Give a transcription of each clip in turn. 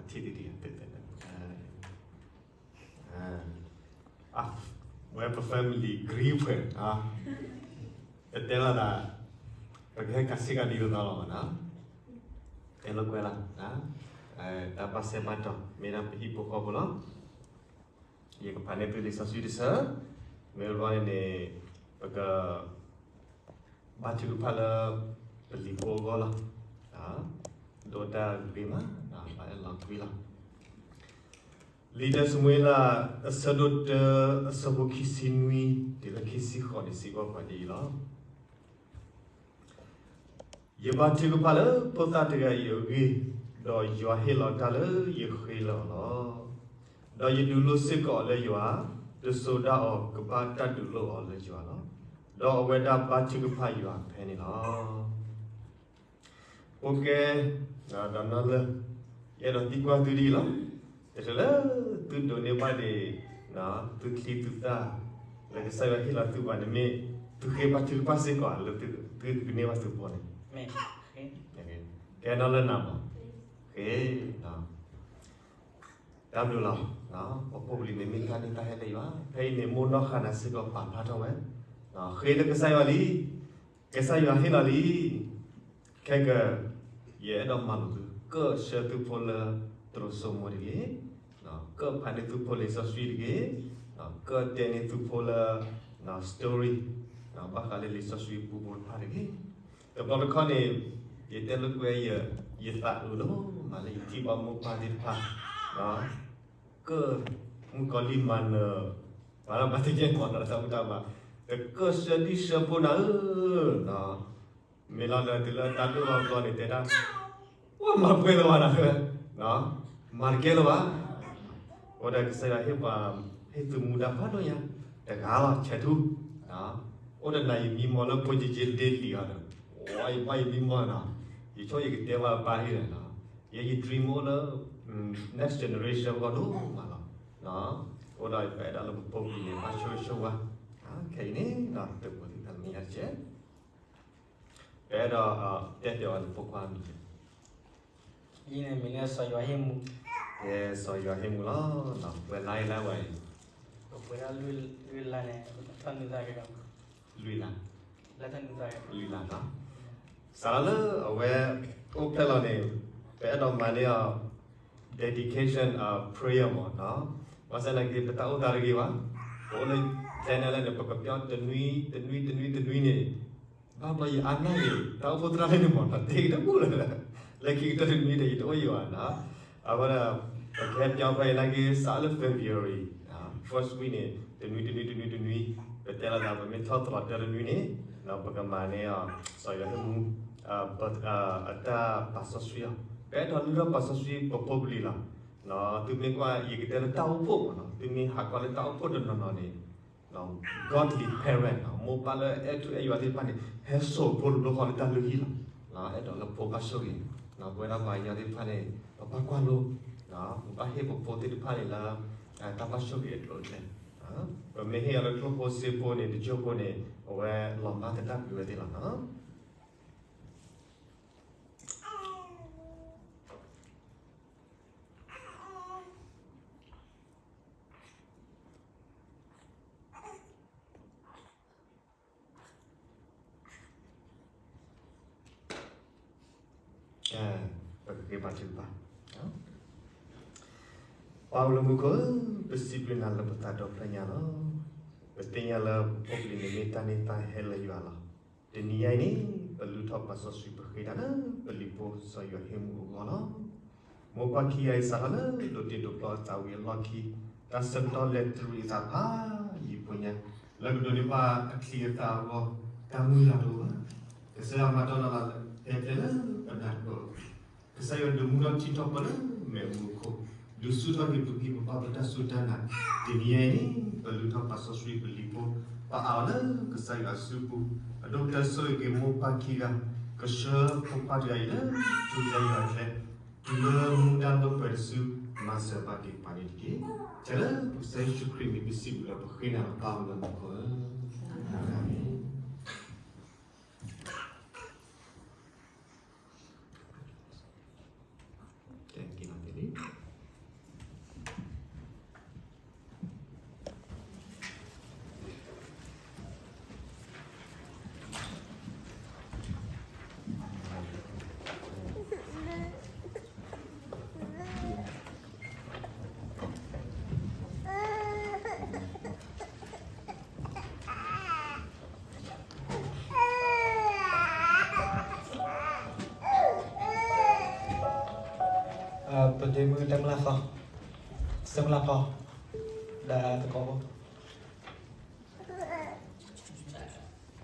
ထံၣ်ဒံးဒံး, ဝဲပ family ဂ့ၤဖှဲး, ပတဲလိာ်သး, ပကဟဲကးဆ့ကၤဒ်သိးသိးလီၤမးနီၤ, တဲလိာ်ကွဲလီၤ, တၢ်ဘၣ်စဲဘၣ်တီၤ မ့ၢ်ဒၣ်ပဟံၣ်ဖိဃီဖိလီၤ. ယကဖးန့ၢ်သုလံာ်စီဆှံတဆၢ, မ့ၢ်ဘၣ်န့ၣ်န့ၣ်, ပက ဘါထုကဖၣ်လၢ ပလံၤဖိအဂီၢ်လီၤ. ဒိးတၢ်ဂ့ၤမး, ဘၣ်အဲၣ်လီၤကွံလီၤ. လံာ်တၢၢ်စမူၤအ့လး အဆၢဒိၣ်တၢ အဆၢဖိခံဆံနွံ တုၤလၢခံဆံဃိးန့ၣ် စံးဘၣ်ပှၤဒ်အံၤလီၤ. ယဘါထုကဖၣ်လၢဖိသၣ်တဂၤအံၤအဂ့ၢ်, ဒီးယွၤဟ့ၣ်လီၤတၢ်လၢယဃ့လၢအီၤလီၤ. ဒီးယဒုးလိစ့ၢ်ကီးအီၤလၢယွၤ, တစိၤဒၣ်အီၤကဘၣ်တၢ်ဒုးလိအီၤလၢယွၤလီၤ. ဒီးအဝဲဒၣ်ဘါထုကဖၣ်ယွၤဖဲန့ၣ်လီၤ. ပကဲ, ဒီးနီၢ်လၢ, ယအဲၣ်ဒိးသံကွၢ်သုဒ်အံၤလီၤ. တချုးလၢသုဒိးန့ၢ်ဘၣ်ဒံး သုချံသုသၣ် လၢကစၢ်ယွၤဟ့ၣ်လီၤသုဘၣ်န့ၣ်မ့ၢ် သုဃ့ဘါထုကဖၣ်စ့ၢ်ကီးလၢသုကန့ၢ်ဘၣ်သုဖိန့ၣ်, ကဲနီၢ်လၢနၤမး, ဃ့ တၢ်ဘျုးလီၤ. ပဖိပလံၤန့ၣ်မ့ၢ်တၢ်န့ၢ်တၢ်ဟဲလၢယွၤ, ဖဲအံၤန့ၣ် မိၢ်နီၢ်ဃာ်နၤစ့ၢ်ကီးပာ်ဖျါထီၣ်ဝဲ, ဃ့လၢကစၢ်ယွၤလံ, ကစၢ်ယွၤဟ့ၣ်လီၤလံ. ခဲက, ယအဲၣ်ဒိးမၤလိာ်သု, ကဆှၢသုဖိလၢတြိၤစိမိၤတဂ့ၤ, ကဖးန့ၢ်သုဖိလံာ်စီဆှံတဂ့ၤ, ကတဲန့ၢ်သုဖိလၢ story ဘၣ်ဃးလၢလံာ်စီဆှံပူဖိတဖၣ်တဂ့ၤ. တဘျီတခီၣ်န့ၣ် ယတဲလိာ်ကွဲ ယသးအုးဒိၣ်မးလၢယထံၣ်ဘၣ်မိၢ်ပၢ်သ့ၣ်တဖၣ် ကမုၣ်ကီၤလံၢ်မၤနၢၤ, ပှၤလၢဘၣ်သ့ၣ်ညါမၤနၢၤတၢ်အိၣ်တၢ်မၤ, တကဆှၢဒံၣ်ဆှၢဖိနၤဧၢ, မ့ၢ်လီၤလၢတုၤလၢတၢ်ဒိၣ်လီၤဘျီန့ၣ် တဲဒၣ်, ဝဲမၤပှဲၤလၢၤဘၣ်နၤလၢ, မၤတကဲလၢၤဘၣ်. အိၣ်ဒီးကစၢ်ယွၤဟ့ၣ်ပှၤ, ဟ့ၣ်သုမူဒါဖးဒိၣ်ညါ, တဂၤလီၤ ဆဲးထူ, အိၣ်ဒီးနၤယမံမီၢ်လၢဖိကက့ဒ့လံၤအီၤဒီး, ဝဲယဘၣ်ယမံမီၢ်နီၤ, ယဆိကမိၣ်ယကတဲဘၣ်ပၢ်ဟ့ၣ်ဒီးနီၤ, ယဲယ dream အိၣ်လၢ next generation အဂီၢ်ဒိၣ်မးလီၤ. အိၣ်ဒီးပအဲၣ်ဒိးလၢပဖိပလံၤန့ၣ် ဘၣ်ဆိၣ်ဂ့ၤဆိၣ်ဝါ, ခဲအံၤန့ၣ် တၢ်ကတိၤသ့ၣ်တဖၣ်မ့ၢ်ယါတကဲ, ပအဲၣ်ဒိးတဲပၠးအီၤန့ၣ် ဖိခွါမံၤကဲ, ယမံၤန့ၣ်စီၤယိၤဟၣ်မူ, ကဲစီၤယိၤဟၣ်မူလီၤ, ပှဲၤလါအံၤလၢဝဲအံၤ, ပှဲၤလါလွံၢ်လါန့ၣ်, လွံၢ်လါ, လွံၢ်လါနီၤ, စးထီၣ်လၢအဝဲအိၣ်ဖျဲၣ်လီၤန့ၣ်, ပအဲၣ်ဒိးမၤန့ၢ်အီၤ dedication prayer မးနီၤ, ဘၣ်ဆၣ်သနာ်က့ ပတၢ်အိၣ်သးတဂ့ၤဘၣ်, ပအိၣ်လၢ plan လၢန့ၣ် ပကပျီတနွံ, တနွံ, တနွံ, တနွံန့ၣ်, ဘၣ်ဘျီယအါန့ၢ်ဂ့ၤ တၢ်အိၣ်ဖှိၣ်သရၣ်လၢန့ၣ်မးနီၤ, တ့ၢ်ကတၢၢ်ပူၤလၢ, လၢခံကတၢၢ်တနွံဒီး ယတအိၣ်ယံၤဘၣ်နီၤ, အဝဲဒၣ်, ပကဟဲပျီဖဲအံၤနာ်က့ စးလၢ February first week န့ၣ် တနွံ, တနွံ, တနွံ, တနွံ, ပတဲလိာ်သး ပမ့ၢ်ထီၣ်သရီးတၢတနွံန့ၣ်, ပကမၤန့ၢ်အီၤ စီၤယိၤဟၣ်မူ အတၢ်ပာ်စီဆှံအီၤ, ပအဲၣ်ဒိးလုၢ်ထီၣ်ပာ်စီဆှံပဖိပလံၤလီၤ. သုမ့ၢ်ကွၢ် ယကတဲလၢတၢ်အိၣ်ဖှိၣ်မးနီၤ, သုမ့ၢ်ဟးကွၢ်လၢတၢ်အိၣ်ဖှိၣ်တနီၤနီၤန့ၣ်, godly parent နီၤ, မိၢ်ပၢ်လၢအဲၣ်ထူအဲၣ်ယွၤသ့ၣ်တဖၣ်န့ၣ် ဟဲစိာ်ဖိတဘျီဃီလၢတၢ်လုၢ်ဟံၣ်လီၤ. အဲၣ်ဒိးလၢဖိဘၣ်ဆိၣ်ဂ့ၤ, ပဝဲဒၣ်ပှၤကညီသ့ၣ်တဖၣ်န့ၣ် ပဘၣ်ကွၢ်လိ, ပဘၣ်ဟ့ၣ်ပဖိသ့ၣ်တဖၣ်န့ၣ်လၢ တၢ်ဘၣ်ဆိၣ်ဂ့ၤအကျိၤအကျဲ, ပမ့ၢ်ဟ့ၣ်အီၤလၢကျိၣ်ဖိစ့ဖိန့ၣ် တကၠိၢ်ဖိန့ၣ် အဝဲလီၤမၢ်သတၢ်ကွံာ်ဝဲသ့ၣ်လီၤနီၤ. ပကဃ့ဘါထုကဖၣ်. ပၢ်အိၣ်လၢမူခိၣ်ဧၢ, ပစံးဘျုးနၤလၢပသးဒီဖျၢၣ်ညါလီၤ. ပသ့ၣ်ညါလၢပဖိပလံၤန့ၣ်မ့ၢ်တၢ်န့ၢ်တၢ်ဟဲလၢယွၤလီၤ. တနံၤညါအံၤန့ၣ် ပလုၢ်ထီၣ်ပာ်စီဆှံပဃ့တၢ်လၢပလံၤဖိစီၤယိၤဟ့ၣ်မူအဂီၢ်လီၤ. မိၢ်ပၢ်ခံဂၤအံၤစးထီၣ်လၢဒိးတ့ဒိးဖျီအသးဝံၤအလီၢ်ခံ, တၢ်ဆၢကတီၢ်လဲၤတရံးအသးဖးယံၤဖိညါ, လၢကဒိးန့ၢ်ဘၣ်အချံအသၣ်အဂီၢ်, တၢ်မုၢ်လၢ်တအိၣ်ဘၣ်. ကစၢ်ယွၤမၤတီၢ်နီၢ်လၢ်လၢ ဖဲဖျဲလၢပနၢ်တပၢၢ်, ကစၢ်ယွၤဒုးမူထီၣ်ထံထီၣ်ပၢလၢမဲာ်မူခိၣ်, ဒုးဆူၣ်ထီၣ်က့ၤပဂံၢ်ပဘါပတၢ်စူၢ်တၢ်နာ်, တနံၤညါအံၤန့ၣ် ပလုၢ်ထီၣ်ပာ်စီဆှံပလံၤဖိ, ပအးအီၤလၢကစၢ်ယွၤအစုပူၤ, အဒိၣ်ကတၢၢ်ဆိၣ်ဂ့ၤက့ၤမိၢ်ပၢ်ခံဂၤ, ကဆှၢဖိခွါတဂၤအံၤလၢ ထူကစၢ်ယွၤအကျဲ, တုၤလၢမူဒါလီၤပှဲၤတစု, မၤစၢၤဘၣ်က့ၤပှၤန့ၣ်တက့ၢ်. ကစၢ်ယ့ၣ်ၡူးခရံာ်မံၤပစံးဘျုးလၢပဃ့နၤလီၤ ပၢ်အိၣ်လၢမူခိၣ်ဧၢ, အၤမ့ၣ်. ဒ့မုၣ်တၢ်မုၢ်လၢ်သီ, ဆၢမုၢ်လၢ်ဖီ, ဒီးသကိးဖိ လီၤဆီန့ၣ်ဒံးက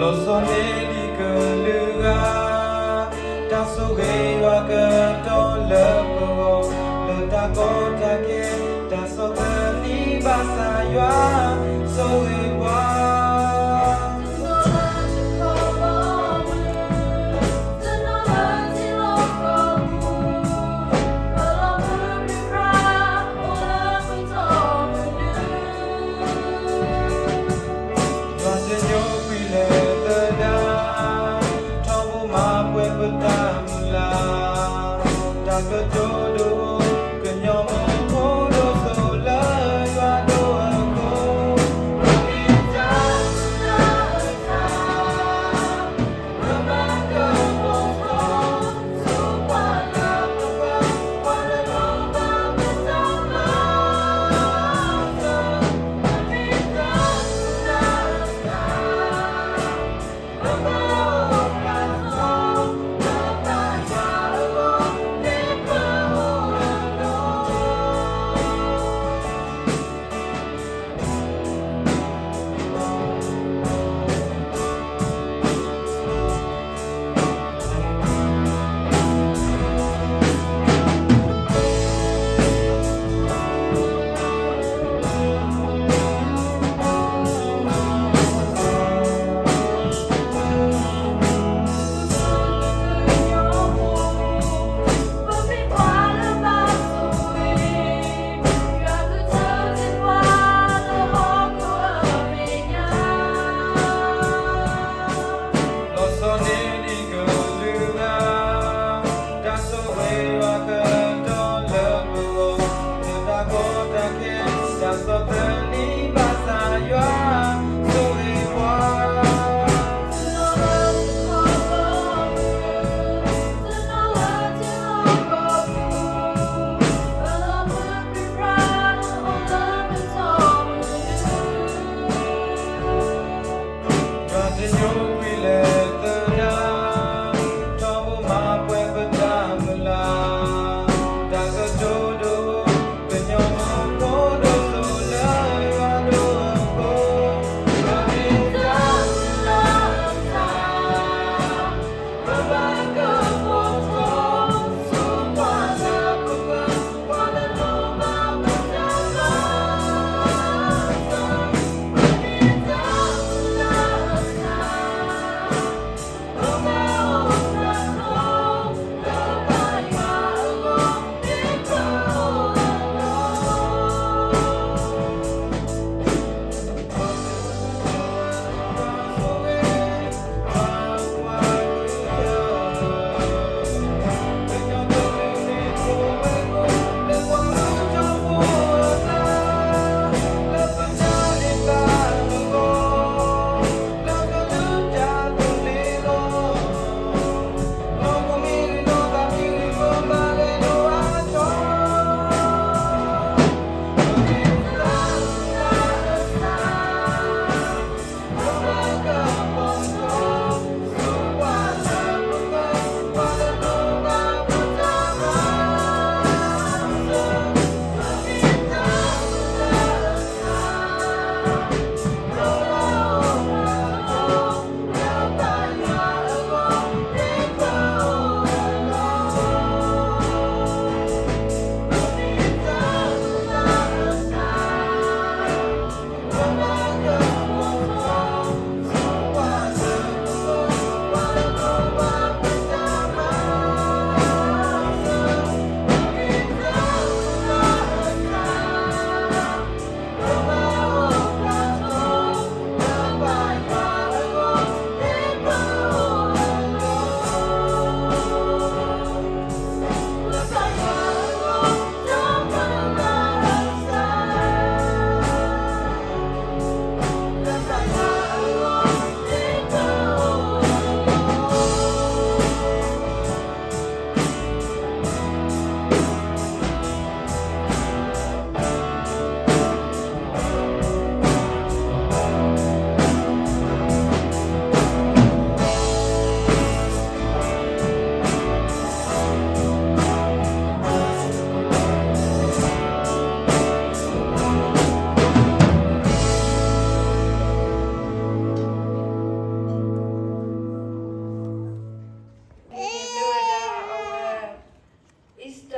လုာ်ဂၤ, တၢ်ဆိၣ်ဂ့ၤယွၤကတီၤလၢပဂီၢ်, လၢတၢ်ကီတၢ်ခဲ, တၢ်ဆီၣ်သနံးဘၣ်ဆၣ်ယွၤ, ဆိၣ်ဂ့ၤပှၤ ယွၤတညိကွံာ်လၢၤသဒါ, ထီဘိမၤပှဲၤပတၢ်မုၢ်လၢ်, တၢ်ကတိၤဒိၣ်, ကညီမူခိၣ်ဒိၣ်စိလၢယွၤဒိၣ်အဃိ,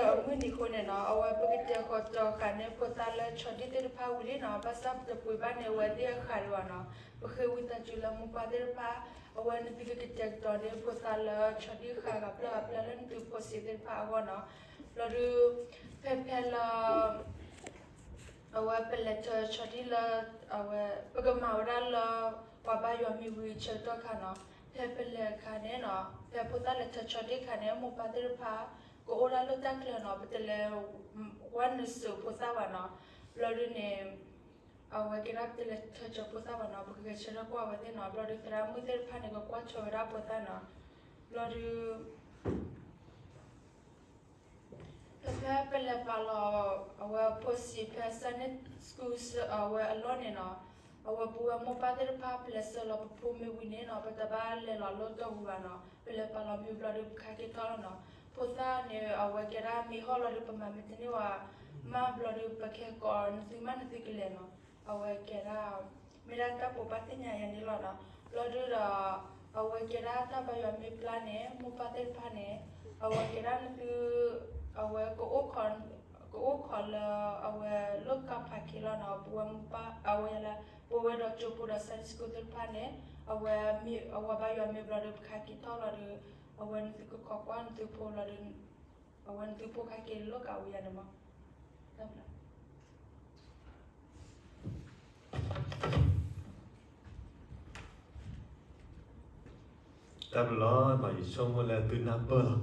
အမုၢ်နံၤအဃိန့ၣ်နီၤ အဝဲပကတဲာ်ဃီၤတီၤဃာ်န့ၢ်ဖိသၣ်လၢဆီဒံၣ်သ့ၣ်တဖၣ်ဝံၤလံနီၤ ဘၣ်ဆၣ်ပတပှ့ၤဘၣ်န့ၢ်အဝဲသ့ၣ်အဃာ်ဒံးဘၣ်နီၤ ပဃ့ဝံသးစူၤလၢမိၢ်ပၢ်သ့ၣ်တဖၣ် အဝဲနသုကကတဲာ်ကတီၤန့ၢ်ဖိသၣ်လၢဆီဒံၣ်ဃာ်ဂၤဖျၢၣ်ဂၤဖျၢၣ်လၢနသုဖိစ့သ့ၣ်တဖၣ်အဂီၢ်နီၤ ဘျီဒုး ဖဲဖဲလၢ အဝဲပလဲၤထၢဆီဒံၣ်လၢ အဝဲ ပကမၤဝဲဒၣ်လၢ ပှၤဘါယွၤမ့ၢ်ဝံၤဆၢကတီၢ်ခါနီၤ ဖဲပလဲၤအခါန့ၣ်နီၤ ဖဲဖိသၣ်လဲၤထၢဆီဒံၣ်အခါန့ၣ် မိၢ်ပၢ်သ့ၣ်တဖၣ် ကအိၣ်ဒၣ်လၢတၢ်ချၢနီၤ ပတလဲၤ ဝဲနုာ်စၢၤဖိသၣ်ဘၣ်နီၤ ဘျီဒုးန့ၣ် အဝဲကဲဒၣ်ပတလဲၤထၢဆၢဖိသၣ်ဘၣ်နီၤ ပကဂဲၤဆၢထၢၣ်ကွၢ်ဝဲသ့ၣ်နီၤ ဘျီဒုးသရၣ်မုၣ်သ့ၣ်တဖၣ်န့ၣ် ကကွၢ်ဆိဝဲဒၣ်ဖိသၣ်နီၤ ဘျီဒုး ဖဲဖဲပလဲၤပာ်လီၤ အဝဲဖိစ့ဖဲ Sunday School အဝဲအလီၢ်န့ၣ်နီၤ အဝဲပဝဲမိၢ်ပၢ်သ့ၣ်တဖၣ် ပလဲၤဆှၢလီၤပဖိမ့ၢ်ဝံၤန့ၣ်နီၤ ပတဘၣ်လဲၤလီၤလၢတီၢ်ပူၤဘၣ်နီၤ ပလဲၤပာ်လီၤမ့ၢ်ဘျီဒုးပခါက့ၤထီၣ်လီၤနီၤ ဖိသၣ်န့ၣ် အဝဲကဲဒၣ်မ့ၢ်ဟီၣ်လီၤဒုး ပမၤမ့ၢ်တန့ၢ်ဝဲ မ့ၢ်ဘျီဒုး ပကဟဲကိးနသုမးနသုကလဲၤနီၤ အဝဲကဲဒၣ် မ့ၢ်ဒၣ်တၢ်ပိာ်ပၢ်သ့ၣ်ညါယၤန့ၣ်လီၤနီၤ ဘျီဒုးဒီး အဝဲကဲဒၣ်တၢ်ဘါယွၤမ့ၢ်ပျၢ်န့ၣ် မိၢ်ပၢ်သ့ၣ်တဖၣ်န့ၣ် အဝဲကဲဒၣ်နသု အဝဲ ကအိၣ်ခိးလၢအဝဲလိၣ်ကၣ်ဖးခံလီၤနီၤ ပဝဲမိၢ်ပၢ် အဝဲယၤလၢ ပဝဲဒီးကၠိဖိဒီး Sunday School သ့ၣ်တဖၣ်န့ၣ် အဝဲ အဝဲဘါယွၤမ့ၢ်ဘျီဒုး ပခါက့ၤထီၣ်လီၤဒီး အဝဲနသုကခိးကွၢ်နသုဖိလီၤဒီး အဝဲနသုဖိခါက့ၤလိၣ်ကၣ်ဝံၤယၤန့ၣ်မး တၢ်ဘျုး တၢ်ဘျုးလီၤ ယဆိကမိၣ်လၢသုနၢ်ပၢၢ်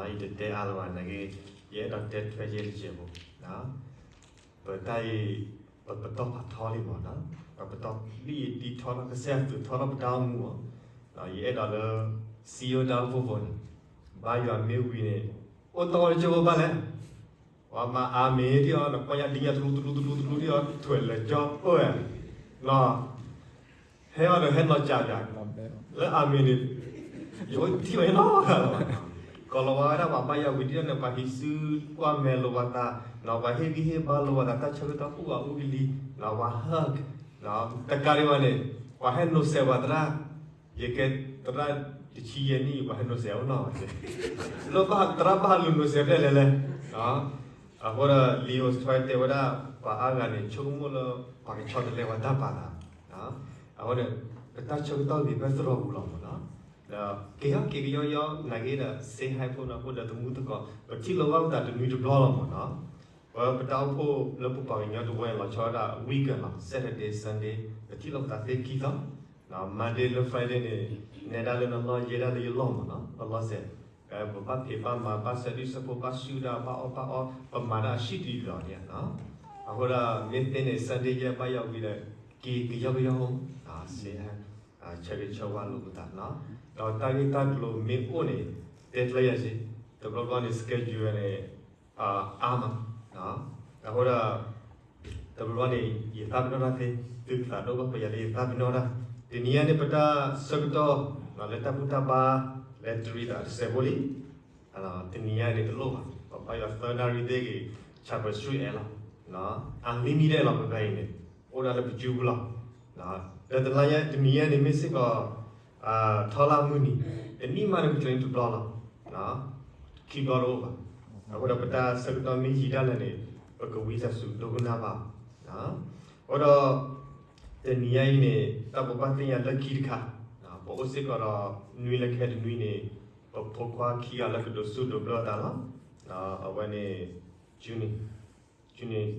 လီၤ ယတတဲအါလၢၤဘၣ်နာ်က့ ယအဲၣ်ဒိးတဲထွဲယဲၢ်တစဲးဖိ ပတၢ်အံၤ ပပတီၢ်ဖးထီလံမးနီၤ ပပတီၢ်လံယတံၤထီထီၣ် ကစၢ်ယွၤသုးထီထီၣ်ပတၢ်အိၣ်မူမး ယအဲၣ်ဒိးလၢ စံယိၣ်တၢ်အိၣ်ဖှိၣ်ဖိန့ၣ် ဘါယွၤမ့ၢ်ဝံၤန့ၣ် အိၣ်တီၢ်ဝဲတကၠိဖိဘၣ်လဲၣ် ပှၤမၤအၤမ့ၣ်ဒ်အီၤ နကွၢ်ညါဒ်ညါတလူတလူတလူတလူဒ်အီၤ ထွဲးလဲၤကၠီအိၣ်ဝဲ နီၤ ဟဲအီၤဒီးဟဲနီၤစၢ်ယၤ လၢအၤမ့ၣ်န့ၣ် ယအိၣ်ထံၣ်ဝဲနီၤ ကီၤလၤဝါဝဲဒၣ်ပှၤဘါယွၤဝံၤဒ်န့ၣ် ပှၤဟံးစုကွၢ်မဲာ်လိာ်ပှၤသး နီၤ ပှၤဟ့ၣ်ဂံၢ်ဟ့ၣ်ဘါလိာ်ပှၤသး တၢ်ဆၢကတီၢ်အိၣ်အါအိၣ်ကလံၤ နီၤ ပှၤဟၢၣ် တကးဒံးဘၣ်န့ၣ် ပှၤဟဲနိးစဲးပှၤသရၣ် ယကဲသရၣ်တဆံယဲၢ်နံၣ် ပှၤဟဲနိးစဲးအိၣ်နီၤ လၢသရၣ်ဘၣ်ဟးလိၤနိးစဲးဖျဲၣ်လဲၣ်လဲၣ် အဃိဒီး လံာ်ဧိၤစထွဲတဲဝဲဒၣ် ပှၤအါဂၤန့ၣ် ဆိကမိၣ်လၢ ပှၤကဆီတလဲပှၤတၢ်ပာ်သး အဃိန့ၣ် ပတၢ်ဆၢကတီၢ်ဂ့ၤဖဲသရိာ်ပူၤလီၤမးနီၤ ဒီးက့ၤဟီၣ်က့ၤကယီယီ နာ်က့ဒီး စ့ဟဲဖိနီၤ ဖိဒီးသမူသကိး ပထံၣ်လိာ်ဘၣ်ပသးတနွံတဘျီလီၤမးနီၤ ပဝဲပတၢ်အိၣ်ဖှိၣ်လၢပပှၤကညီတဝၢလီၤဆီဝဲဒၣ် weekend လီၤ Saturday Sunday ပထံၣ်လိာ်ပသးသ့ခံသီ Monday လၢ Friday န့ၣ် နဲဒၣ်လၢနလီၢ် ယဲဒၣ်လၢယလီၢ်မးနီၤ ပလီၢ်စဲး ပဘၣ်ဖံးဘၣ်မၤ ဘၣ်စဲဒုၣ်စဲဖိ ဘၣ်ဆူၣ်ဒၣ် ဘၣ်အီၣ်ဘၣ်အီ ပမၤတၢ်အဆံးတံၢ်လီၤန့ၣ် အဃိဒီး မ့ၢ်သ့န့ၣ် Sunday ယဲဘါယွၤဝံၤဒီး က့ၤကယီကယီ စ့ဟဲ ဆၢဂ့ၤဆၢဝါလိာ်ပသး ဒီးတၢ်ဂ့ၢ်တၢ်ကျိၤမ့ၢ်အိၣ်န့ၣ် တဲကျဲယၤစ့ တဘျီဘျီန့ၣ် schedule န့ၣ် အါမး အဃိဒီး တဘျီဘျီန့ၣ် ယသးပ့ၤနီၣ်တၢ်သ့ သုကသးဒိၣ်ဘၣ်ပယၤလၢယသးပ့ၤနီၣ်တၢ် တနံၤအံၤန့ၣ် ပတၢ်ဆၢကတီၢ် လၢတၢ်ဘူၣ်တၢ်ဘါ လဲၤတရံးသးတစဲးဖိလံ တနံၤအံၤန့ၣ်တလိၣ်ဘၣ် ပဘါယွၤသၢနၣ်ရံၣ်သ့ၣ်ဂ့ၤ Chapel Street အဲၣ်လီၤ unlimited လီၤ ပဖဲအံၤန့ၣ် အိၣ်ဒၣ်လၢပစုပူၤလီၤ ဒီးတနံၤအံၤ တနံၤအံၤန့ၣ် မ့ၢ်စ့ၢ်ကီး ထီလၢမုၢ်နံၤ တနံၣ်မးန့ၣ် ပကျဲၤန့ၢ်တဘျီလီၤ ခံဘျီတအိၣ်ဘၣ် အဃိဒီးပတၢ်ဆၢကတီၢ်မ့ၢ်ယံာ်ဒၣ်လဲာ်န့ၣ် ပကဝံသးစူၤဒိကနၣ်ဘၣ် အဃိဒီး တနံၤအံၤန့ၣ် တၢ်ပိာ်ခွါသ့ၣ်ညါလၢခံတခါ ပအိၣ်စ့ၢ်ကီးဒီး နွံလၢခဲတနွံန့ၣ် ပဖိခွါခံဂၤလၢကဒိးစူၣ်ဒိးဘျၢသးလီၤ အဝဲန့ၣ် ကၠူန့ၣ် ကၠူန့ၣ်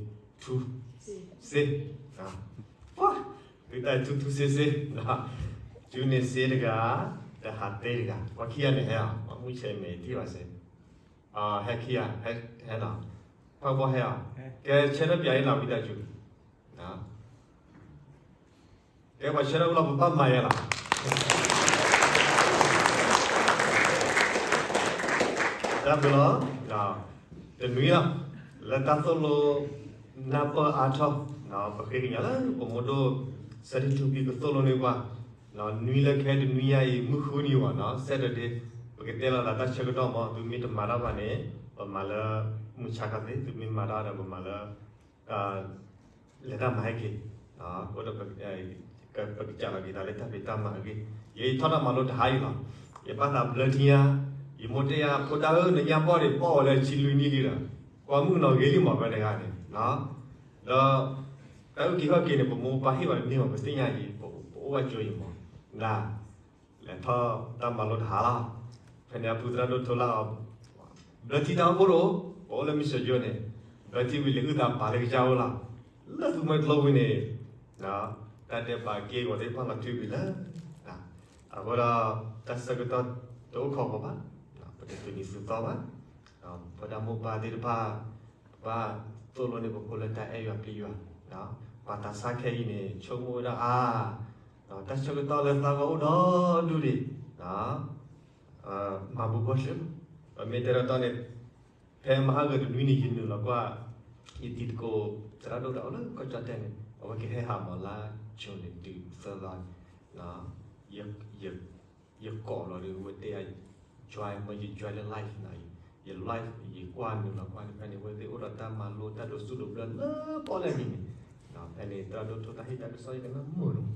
ထူ စ့ ပှၤ သုတၢ်ထူထူစ့စ့ ကၠူန့ၣ်စ့တဂၤ တဟးသ့တဂၤ ပှၤခံဂၤန့ၣ်ဟဲအီၤ ပှၤမုၢ်ဆဲးမဲာ်တံၢ်ဘၣ်စ့ ဟဲခံဂၤ ဟဲနီၤ ဖးဘီဟဲအီၤ ကဲဆၢထၢၣ်ပျးအံၤလီၤဝံသးစူၤ ကဲပှၤဆၢထၢၣ်အိၣ်လီၤ ပဘၣ်မၤယဲလီၤ တၢ်ဘျုးလီၤ တနွံလီၤ လၢတၢ်သိၣ်လိ နၢ်ပၢၢ်အါထီၣ် ပဃ့ကညးလၢပမိၢ်ဒိၣ် စဲးထံထူပံၤကသိၣ်လိန့ၢ်ပှၤ နွံလၢခဲတနွံညါအံၤ မုၢ်ဃုနံၤဝဲနီၤ Saturday ပကတဲလီၤသးတၢ်ဆၢကတီၢ်မး သုမ့ၢ်တမၤတၢ်ဘၣ်န့ၣ် ပမၤလၢ မုၢ်ဆါခီသ့ သုမ့ၢ်မၤတၢ်ဒီးပမၤလၢ လဲၤတၢ်မၤဟဲက့ၤ အိၣ်ဒီး ပကစးလီၤက့ၤသးလၢတၢ်ဖံးတၢ်မၤအဂ့ၢ် ယထီၣ်တၢ်မၤလိတဟါအံၤလီၤ ယဘၣ်သးဘျၢထံညါ ယမိၢ်တဲယၤ ဖိတၢ်ဧၢ နညါဘီၣ်န့ၣ် ဘီၣ်ဝဲလၢဆံလွံၢ်နံၣ်လံဒီး ကွၢ်မုၣ်ကနီၤဂ့ၤလံမး ဖဲန့ၣ်ဂၤန့ၣ်, ဒီး တၢ်အုၣ်က့ၤခီၣ်က့ၤန့ၣ် ပမိၢ်ပၢ်ဟ့ၣ်ဝဲတန့ၢ်ဘၣ် ပသ့ၣ်ညါအံၤ ပအိၣ်ဘၣ်ကၠိအံၤမး, နၤ လဲၤထီၣ်တၢ်မၤလိတဟါလီၤ. ဖဲန့ၣ်အပူၤသရၣ်ဒိၣ်ထီလာ်အီၤ, ဘျၢထံတၢ်အိၣ်ဖှိၣ်တအိၣ်, ပအိၣ်လၢမုၢ်စၢၤကၠိန့ၣ်, ဘျၢထံဝံၤလံၤအုၣ်သးပာ်လၢကစၢ်အိၣ်လီၤ. လၢသူမွဲကျိဝံၤန့ၣ် တၢ်ဒဲးဘးက့ၢ်ဂီၤသ့ၣ်တဖၣ်လီၤထွံဝံၤလၢ အဃိဒီး တၢ်ဆၢကတီၢ်တအိၣ်ခိးဂီၤဘၣ်, ပတတုၤနံၤသူသီဘၣ်. ပဝဲဒၣ်မိၢ်ပၢ်သ့ၣ်တဖၣ် ပဘၣ်သိၣ်လိန့ၢ်ပဖိလၢတၢ်အဲၣ်ယွၤပျံၤယွၤ, ပှၤသးစၢ်ခဲအံၤန့ၣ် ဆိကမိၣ်ဝဲဒၣ်အါ, တၢ်ဆၢကတီၢ်လၢသးဂီၢ်အိၣ်ဒီဒူၣ်ဒံး, မၤဘူၣ်ဘီၣ်ဆှၢ, ပမ့ၢ်တဲဒီးတီန့ၣ် ဖဲမဟါဂီၤတနွံန့ၣ် ယနုာ်လီၤကွၢ် ယတံၤသကိး သရၣ်ဒိၣ်တၢ်အိၣ်လၢကီၢ်ကၠီၣ်တဲၣ်န့ၣ် အဝဲကဟဲဟးမၤလါ June န့ၣ် တုၤသၢသီန့ၣ်, ယကိးလီၤဒီး အဝဲတဲယၤ join မ့ၢ်ယ join လၢ live န့ၣ်, ယ live ယကွၢ်နုာ်လီၤကွၢ်န့ၣ် ဖဲန့ၣ် အဝဲသ့ၣ်အိၣ်ဒီးတၢ်မၤလိတၢ်ဒိးစူၣ်ဒိးဘျၢလၢပီၣ်လဲၣ်န့ၣ်န့ၣ်, ဖဲန့ၣ် သရၣ်ဒိၣ်ထီၣ်တၢ်ဟ့ၣ်တၢ်ကစီၣ်ယကနၣ်မုာ်လီၤ.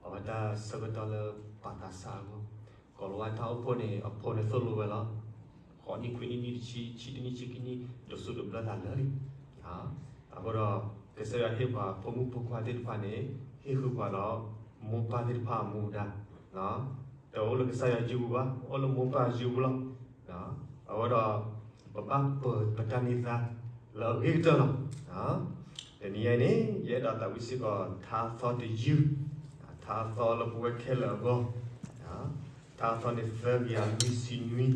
အဝဲတၢ်ဆၢကတီၢ်လၢပှၤသးစၢ်အဂီၢ်, ကိၤလၤဝါတၢ်အိၣ်ဖှိၣ်န့ၣ် အဖိန့ၣ်သိၣ်လိဝဲလီၤ. ဃိးနံၣ်ခွံနံၣ်နံၣ်တဆံ ဆံတနံၣ်ဆံခံနံၣ် ဒိးစူၣ်ဒိးဘျၢသးလၢာ်လံ. အဃိဒီး ကစၢ်ယွၤဟ့ၣ်ပှၤဖိမုၣ်ဖိခွါသ့ၣ်တဖၣ်န့ၣ် ဟ့ၣ်ဃုာ်ပှၤဒီး မိၢ်ပၢ်သ့ၣ်တဖၣ်အမူဒါ, တအိၣ်လၢကစၢ်ယွၤအစုပူၤဘၣ်, အိၣ်လၢမိၢ်ပၢ်အစုပူၤလီၤ. အဃိဒီး ပဘၣ်ပၢၤပတၢ်န့ၢ်သါလၢအဂ့ၤကတၢၢ်လီၤ. တနံၤအံၤန့ၣ် ယအဲၣ်ဒိးသးဝံၣ်စ့ၢ်ကီး ထါအသီတယုၢ်, ထါအသီလၢပဝဲခဲလၢာ်အဂီၢ်, ထါအသီန့ၣ်သၢကယၤလွံၢ်ဆံနွံ,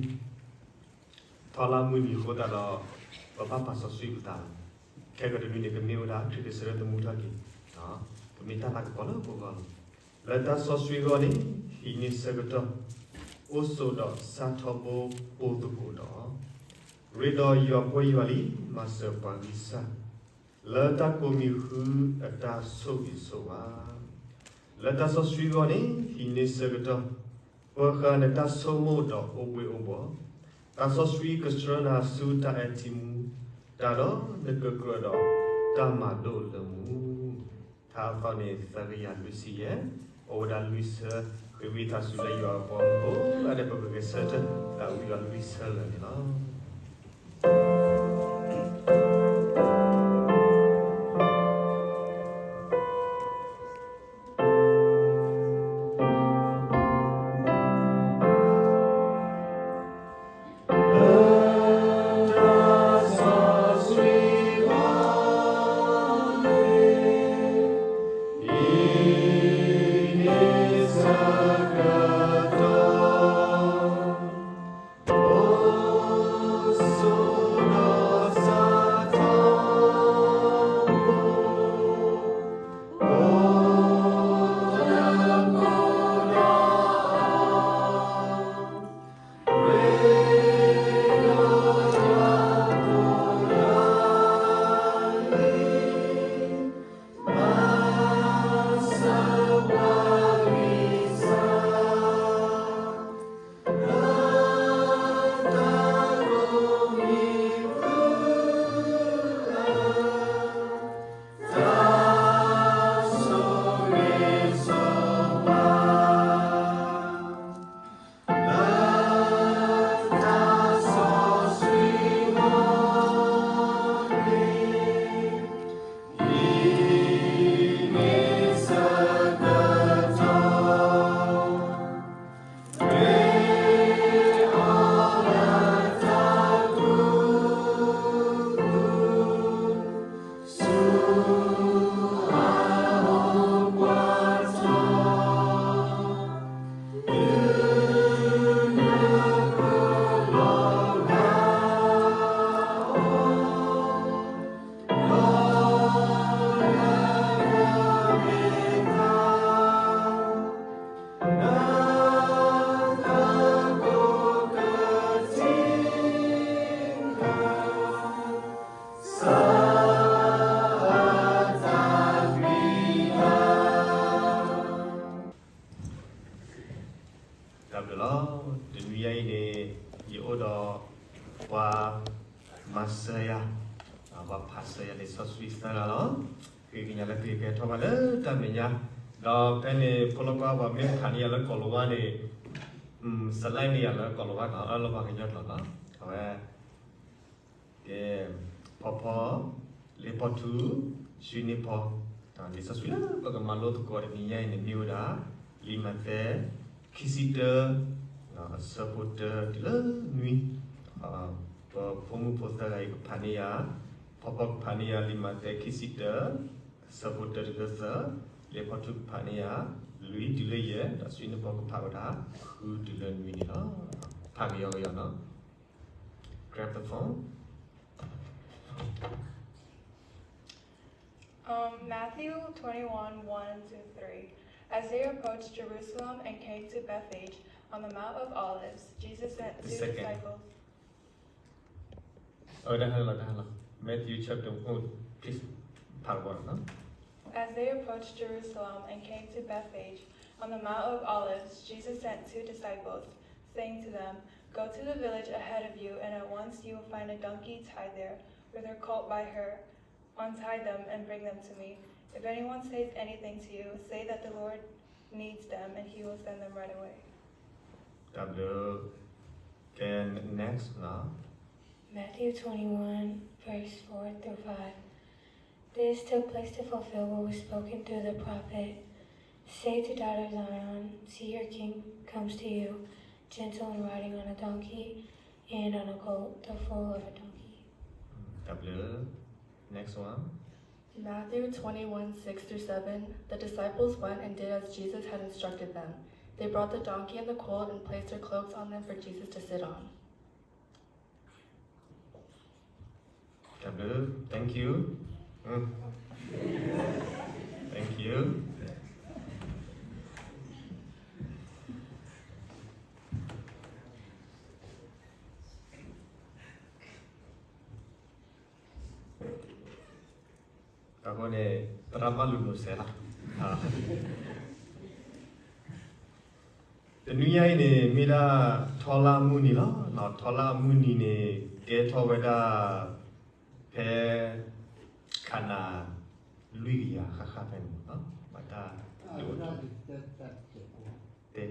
ထီလၢမုၢ်နံၤအဃိသတးဒီး ပဘၣ်ပာ်စီဆှံပသးလီၤ. ခဲကတနွံန့ၣ် ကမ့ၢ်ဝဲဒၣ် ခရံာ်ကစၢ်လၢသမူထီၣ်က့ၤ, ကမ့ၢ်တၢ်လၤကပီၤလၢပဂီၢ်လီၤ. လၢတၢ်စီဆှံအဂီၢ်န့ၣ် ဟံးန့ၢ်ဆၢကတီၢ်, အိၣ်ဆိးဒီးစးထီဘိပိာ်သကိးဒီး, ရ့ဒီးယွၤပှဲၤယွၤလံ မၤစၢၤပှၤဂံၢ်စၢ်, လၢတၢ်ကိးမံၤဃုအတၢ်ဆိၣ်ဂ့ၤဆိၣ်ဝါ, လၢတၢ်စီဆှံအဂီၢ်န့ၣ် ဟံးန့ၢ်ဆၢကတီၢ်, ပၢၤဃာ်နတၢ်ဆိကမိၣ်ဒီးအိၣ်ဘှ့ၣ်အိၣ်ဘှီၣ်, တၢ်စီဆှံကဆှၢနၤဆူတၢ်အဲၣ်ထံမူ, တၢ်ဒီးနကကြၢးဒီးတၢ်မၤဒိၣ်လၢမူ. ထါအသီန့ၣ် သၢကယၤလွံၢ်ဆံယဲၢ်, အိၣ်ဝဲဒၣ်လွံၢ်ဆၢ, ဃ့ဝံသးစူၤလၢယွၤအပှၤကိးဂၤဒဲး ပကဂဲၤဆၢထၢၣ်သးဝံၣ်ယွၤလွံၢ်ဆၢလၢာ်န့ၣ်လီၤ. တၢ်ဘျုးလီၤ. တနွံညါအံၤန့ၣ် ယအိၣ်ဒီးပှၤမၤစၢၤယၤ, ပှၤဖးစၢၤယၤလံာ်စီဆှံသၢဂၤလီၤ. ဃ့ကညးလၢသုကကဲထီၣ်ဘၣ်လၢတၢ်မဲာ်ညါ, ဒီးဖဲန့ၣ် ဖိလီၤကွၢ် ပှၤမ့ၢ်ဖးန့ၢ်ယၤလၢကိၤလၤဝါန့ၣ် စလဲန့ၣ်ယၤလၢကိးလီၤဘၣ်နီၤ အၢၣ်လီၤဘၣ်ကညီကျိာ်နီၤ အဝဲ ကဲ ဖီဖီ လ့ဖီထူ ဆွံနံၣ်ဖီ လံာ်စီဆှံလၢပကမၤလိသကိးတနံၤညါအံၤန့ၣ် မ့ၢ်ဝဲဒၣ် လံာ်မးသဲ ခံဆံတၢ အဆၢဖိတၢတုၤလၢနွံ ပဖိမုၣ်ဖိသၢဂၤအံၤကဖးန့ၢ်ယၤ ဖီဖီကဖးန့ၢ်ယၤ လံာ်မးသဲ ခံဆံတၢ အဆၢဖိတၢတုၤလၢသၢ လ့ဖီထူကဖးန့ၢ်ယၤ လွံၢ်တုၤလၢယဲၢ် ဒီးဆွံနံၣ်ဖီကဖးဝဲဒၣ် ဃုတုၤလၢနွံန့ၣ်လီၤ. ဖးကယီကယီနီၤ Grab the phone. Um, Matthew twenty-one, one to three. As they approached Jerusalem and came to Bethphage on the Mount of Olives, Jesus sent two disciples. အဝဲဒၣ်ဟဲလီၤ တၢ်ဟဲလီၤ Matthew chapter one, please ဖးကဘီနီၤ As they approached Jerusalem and came to Bethphage on the Mount of Olives, Jesus sent two disciples, saying to them, Go to the village ahead of you, and at once you will find a donkey tied there, with her colt by her. Untie them and bring them to me. If anyone says anything to you, say that the Lord needs them, and he will send them right away. တၢ်ဘျုး ကဲ next နီၤ Matthew twenty-one, verse four through five. This took place to fulfill what was spoken through the prophet. Say to daughter Zion, see your king comes to you, gentle and riding on a donkey, and on a colt, the foal of a donkey. တၢ်ဘျုး Next one. Matthew twenty-one, six through seven. The disciples went and did as Jesus had instructed them. They brought the donkey and the colt and placed their cloaks on them for Jesus to sit on. တၢ်ဘျုး thank you. Thank you. အဃိန့ၣ် သရၣ်ဘၣ်လူၤနိးစဲးလီၤ. တနွံညါအံၤန့ၣ် မ့ၢ်ဒၣ်ထီလၢအမုၢ်နံၤလီၤ. ထီလၢအမုၢ်နံၤန့ၣ် ကဲထီၣ်ဝဲဒၣ် ဖဲ ခးနၤ လွံၢ်ကယၤဃၣ်ဃၣ်ဖဲန့ၣ်မ့ၢ်နီၤ ဘၣ်တၢ်ဒိးထီၣ် တဲ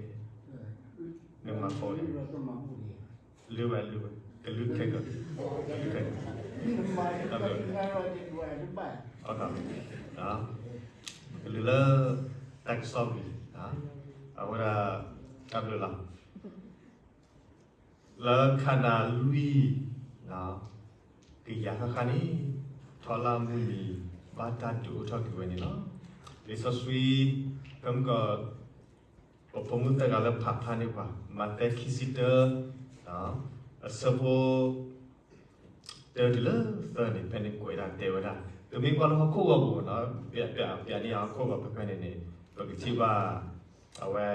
နမၤဃီၤ လုၢ်ဝဲလုၢ်ဝဲ ကလုၢ်ခဲက ကလုၢ်ခဲက တၢ်ဘျုး ကလုၢ်လၢ တၢ်ကစီၣ်ပူၤ အဝဲဒၣ် တၢ်ဘျုးလီၤ လၢခးနၤလွံၢ် ကယၤဃၣ်ဃၣ်န့ၣ် ထီလၢအမုၢ်နံၤ ဘၣ်တၢ်ဒုးအိၣ်ထီၣ်က့ၤဝဲန့ၣ်လီၤ. လံာ်စီဆှံ ဖဲမုၢ်ကီး ပဖိမုၣ်သၢဂၤလၢဖးဖျါန့ၢ်ပှၤ မးသဲခံဆံတၢ အဆၢဖိ တၢတုၤလၢသၢန့ၣ် ဖဲန့ၣ်ကွဲးဒၣ်တဲဝဲဒၣ် ပမ့ၢ်ကွၢ်လၢဟီၣ်ခိၣ်ဂီၤပူၤနီၤ ပျးပျးန့ၢ်ဟီၣ်ခိၣ်ဂီၤဖဲဖဲန့ၣ်န့ၣ် ပကထံၣ်ဘၣ် အဝဲ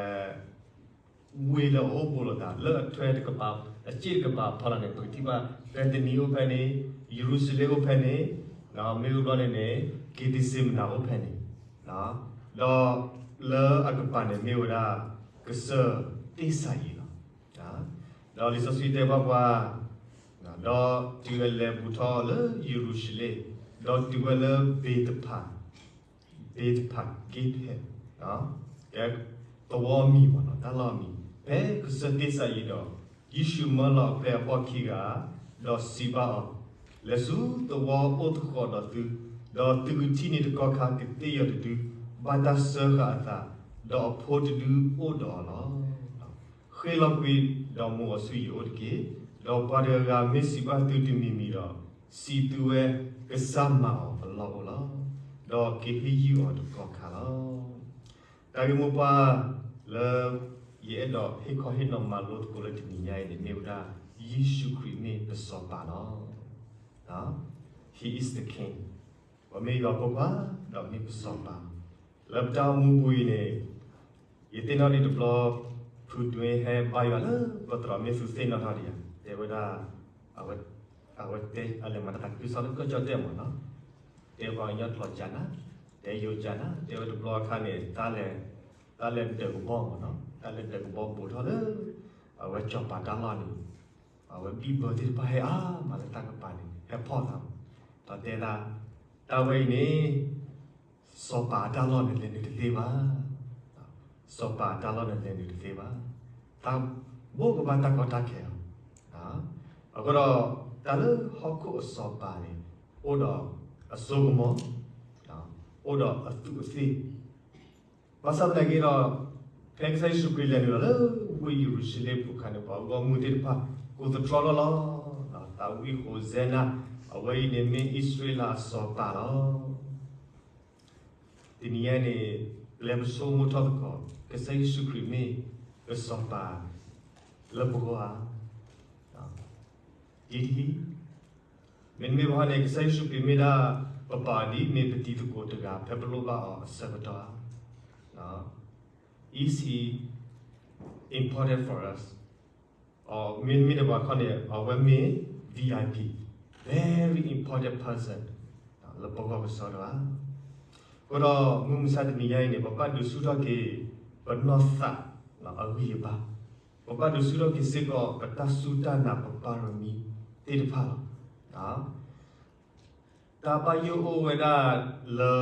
ဝ့ၢ်လၢအအိၣ်ဘူးလိာ်သး လၢအထွဲတကပၤ အစ့ၣ်တကပၤဖီလာ်န့ၣ် ပကထံၣ်ဘၣ် ဘဲသနံအိၣ်ဖဲန့ၣ် ယရူၤၡလ့ၣ်အိၣ်ဖဲန့ၣ် မ့ၢ်ဝံၤဘျီန့ၣ်န့ၣ် က့းသ့းစ့မနၤအိၣ်ဖဲန့ၣ် ဒီးလၢအကပၤန့ၣ်မ့ၢ်ဝဲဒၣ် ကစၢၢ်တ့ၢ်စၤယံၤလီၤ. ဒီးလံာ်စီဆှံတဲဘၣ်ပှၤ ဒီးတုၤအလဲၤဘူးထီၣ်လၢယရူၤၡလ့ၣ် ဒီးတုၤဝဲလၢ ဘ့းတဖၤ ဘ့းတဖၤ က့ဖဲ သဝီမံၤမ့ၢ်နီၤ တၢ်လီၢ်မံၤ ဖဲကစၢၢ်တ့ၢ်စၤယံၤဒီး ယ့ၣ်ၡူးမၢလီၤအပျဲၢ်အဘီၣ်ခံဂၤ ဒီးစံးဘၣ်အီၤ, လဲၤဆူသဝီအိၣ်သဃီၤဒီးသု, ဒီးသုကထံၣ်န့ၢ်တကီၢ်ခါကသ့ၣ်ယီၤတဒု, ဘၣ်တၢ်စၢဃာ်အသး, ဒီးအဖိတဒုအိၣ်ဒီးအီၤလီၤ. ဃ့ၢ်လီၤကွံာ်ဒီးမိၢ်အီၤဆူယအိၣ်တက့ၢ်. ဒီးပှၤတဂၤဂၤမ့ၢ်စံးဘၣ်သုတမံၤမံၤဒီး, စံးသုဝဲ, ကစၢ်မၤအီၤအလီၢ်အိၣ်လီၤ. ဒီးက့ၤဟ့ၣ်ယုၢ်အီၤတကီၢ်ခါလီၤ. တၢ်ဂ့ၢ်မိၢ်ပှၢ်လၢ ယအဲၣ်ဒိးဟ့ၣ်ခီဟ့ၣ်နီၤမၤလိသကိးလၢတနံၤညါအံၤန့ၣ် မ့ၢ်ဝဲဒၣ် ယ့ၣ်ၡူးခရံာ်မ့ၢ်ပစီၤပၤလီၤ. He is the king. ပမ့ၢ်ယွၤဖိခွါ, ဒီးမ့ၢ်ပစီၤပၤ. လၢပတၢ်အိၣ်မူပူၤအံၤန့ၣ်, ယသ့ၣ်နီၣ်ဒံးတဘျီ, ဖုဒွ့ဟဲဘါယွၤလၢပသရိာ် မ့ၢ်သုသ့ၣ်နီၣ်ထီၣ်ဒံးဧါ, တဲဝဲဒၣ်, အဝဲတဲအလဲၤမၤတၢ်သးခုကစီၣ်လၢကီၢ်ကၠီၣ်တဲၣ်မ့ၢ်နီၤ, တဲပှၤကညီကျိာ်ကနၤ, တဲယိၤကနၤ, တဲဝဲတဘျီအခါန့ၣ် တၢ်လဲၤဒၢးကဘီမ့ၢ်နီၤ, တၢ်လဲၤဒၢးကဘီဘူးထီၣ်လၢ အဝဲစီၤပၤတၢ်လီၢ်န့ၣ် အဝဲဘံၣ်ဘၢသ့ၣ်တဖၣ်ဟဲအါမးလၢတၢ်ကပၤန့ၣ် ဟဲဖီၣ်သးမး, ဒီးတဲဒၣ်, တၢ်ဝဲအံၤန့ၣ် စီၤပၤအတၢ်လီၢ်န့ၣ်လဲၤနုာ်တသ့ဘၣ်. စီၤပၤအတၢ်လီၢ်န့ၣ်လဲၤနုာ်တသ့ဘၣ်. တၢ်ဘိးကဘၣ်တၢ်ကီတၢ်ခဲလီၤ. အဃိဒီး တၢ်လၢဟီၣ်ခိၣ်အစီၤပၤန့ၣ် အိၣ်ဒီးအစိကမီၤ, အိၣ်ဒီးအသူးအသ့ၣ်, ဘၣ်ဆၣ်သနာ်က့ဒီး ဖဲကစၢ်ယ့ၣ်ၡူးခရံာ်လဲၤနုာ်လီၤလၢဝ့ၢ်ယရူၤၡလ့ၣ်ပူၤအခါန့ၣ် ပှၤဂီၢ်မုၢ်သ့ၣ်တဖၣ် ကိးသတြီထီၣ်လီၤ. သးဝံၣ်ဟိၣ်စဲနၤ, အဝဲအံၤန့ၣ်မ့ၢ်အံၣ်စရ့လးအစီၤပၤလီၤ. တနံၤအံၤန့ၣ် ပျဲပဆိကမိၣ်ထီၣ်သကိး ကစၢ်ယ့ၣ်ၡူးခရံာ်မ့ၢ်ကစီၤပၤလၢပဂီၢ်ဧါ. ဒ်တဟံး, မ့တမ့ၢ်ဘၣ်န့ၣ် ကစၢ်ယ့ၣ်ၡူးခရံာ်မ့ၢ်ဒၣ် ပပာ်အီၤဒ်မ့ၢ်ပတံၤသကိးတဂၤ ဖဲပလိၣ်ဘၣ်အီၤအဆၢကတီၢ်ဧါ. Is he important for us? မ့တမ့ၢ်တဘၣ်ခီန့ၣ် အဝဲမ့ၢ် V I P, very important person လၢပဂီၢ်ကစီဒီဧါ. အဃိဒီးမုၢ်မဆါတနံၤညါအံၤန့ၣ် ပဘၣ်ဒုးဆူၣ်ထီၣ်က့ၤ ပနီၢ်သးအဂံၢ်အဘါ, ပဘၣ်ဒုးဆူၣ်ထီၣ်က့ၤစ့ၢ်ကီး ပတၢ်စူၢ်တၢ်နာ်ပပၢ်ရမံသ့ၣ်တဖၣ်လီၤ. တၢ်ဘၣ်ယိၣ်အိၣ်ဝဲဒၣ်လၢ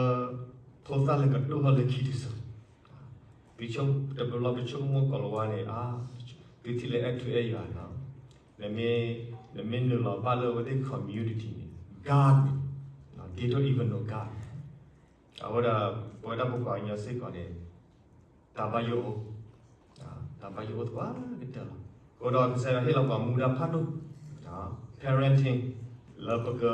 ဖိသၣ်လဲၤကတိၢ်ထီၣ်လၢခံတစိၤ, တဘျီပဆိကမိၣ်ကိးလီၤဝါန့ၣ် သုထံၣ်လၢအဲၣ်ထူအဲၣ်ယွၤန့ၣ်, နမ့ၢ်နုာ်လီၤဘၣ်လၢအဝဲသ့ၣ် community န့ၣ် God န့ၣ် they don't even know God အဝဲဒၣ် ပဝဲဒၣ်ပပှၤကညီစ့ၢ်ကီးန့ၣ် တၢ်ဘၣ်ယိၣ်အိၣ်, တၢ်ဘၣ်ယိၣ်အိၣ်သပှၢ်ကတၢၢ်လီၤ. အဃိဒီးကစၢ်ယွၤဟ့ၣ်လီၤပှၤမူဒါဖးဒိၣ်, parenting, လၢပက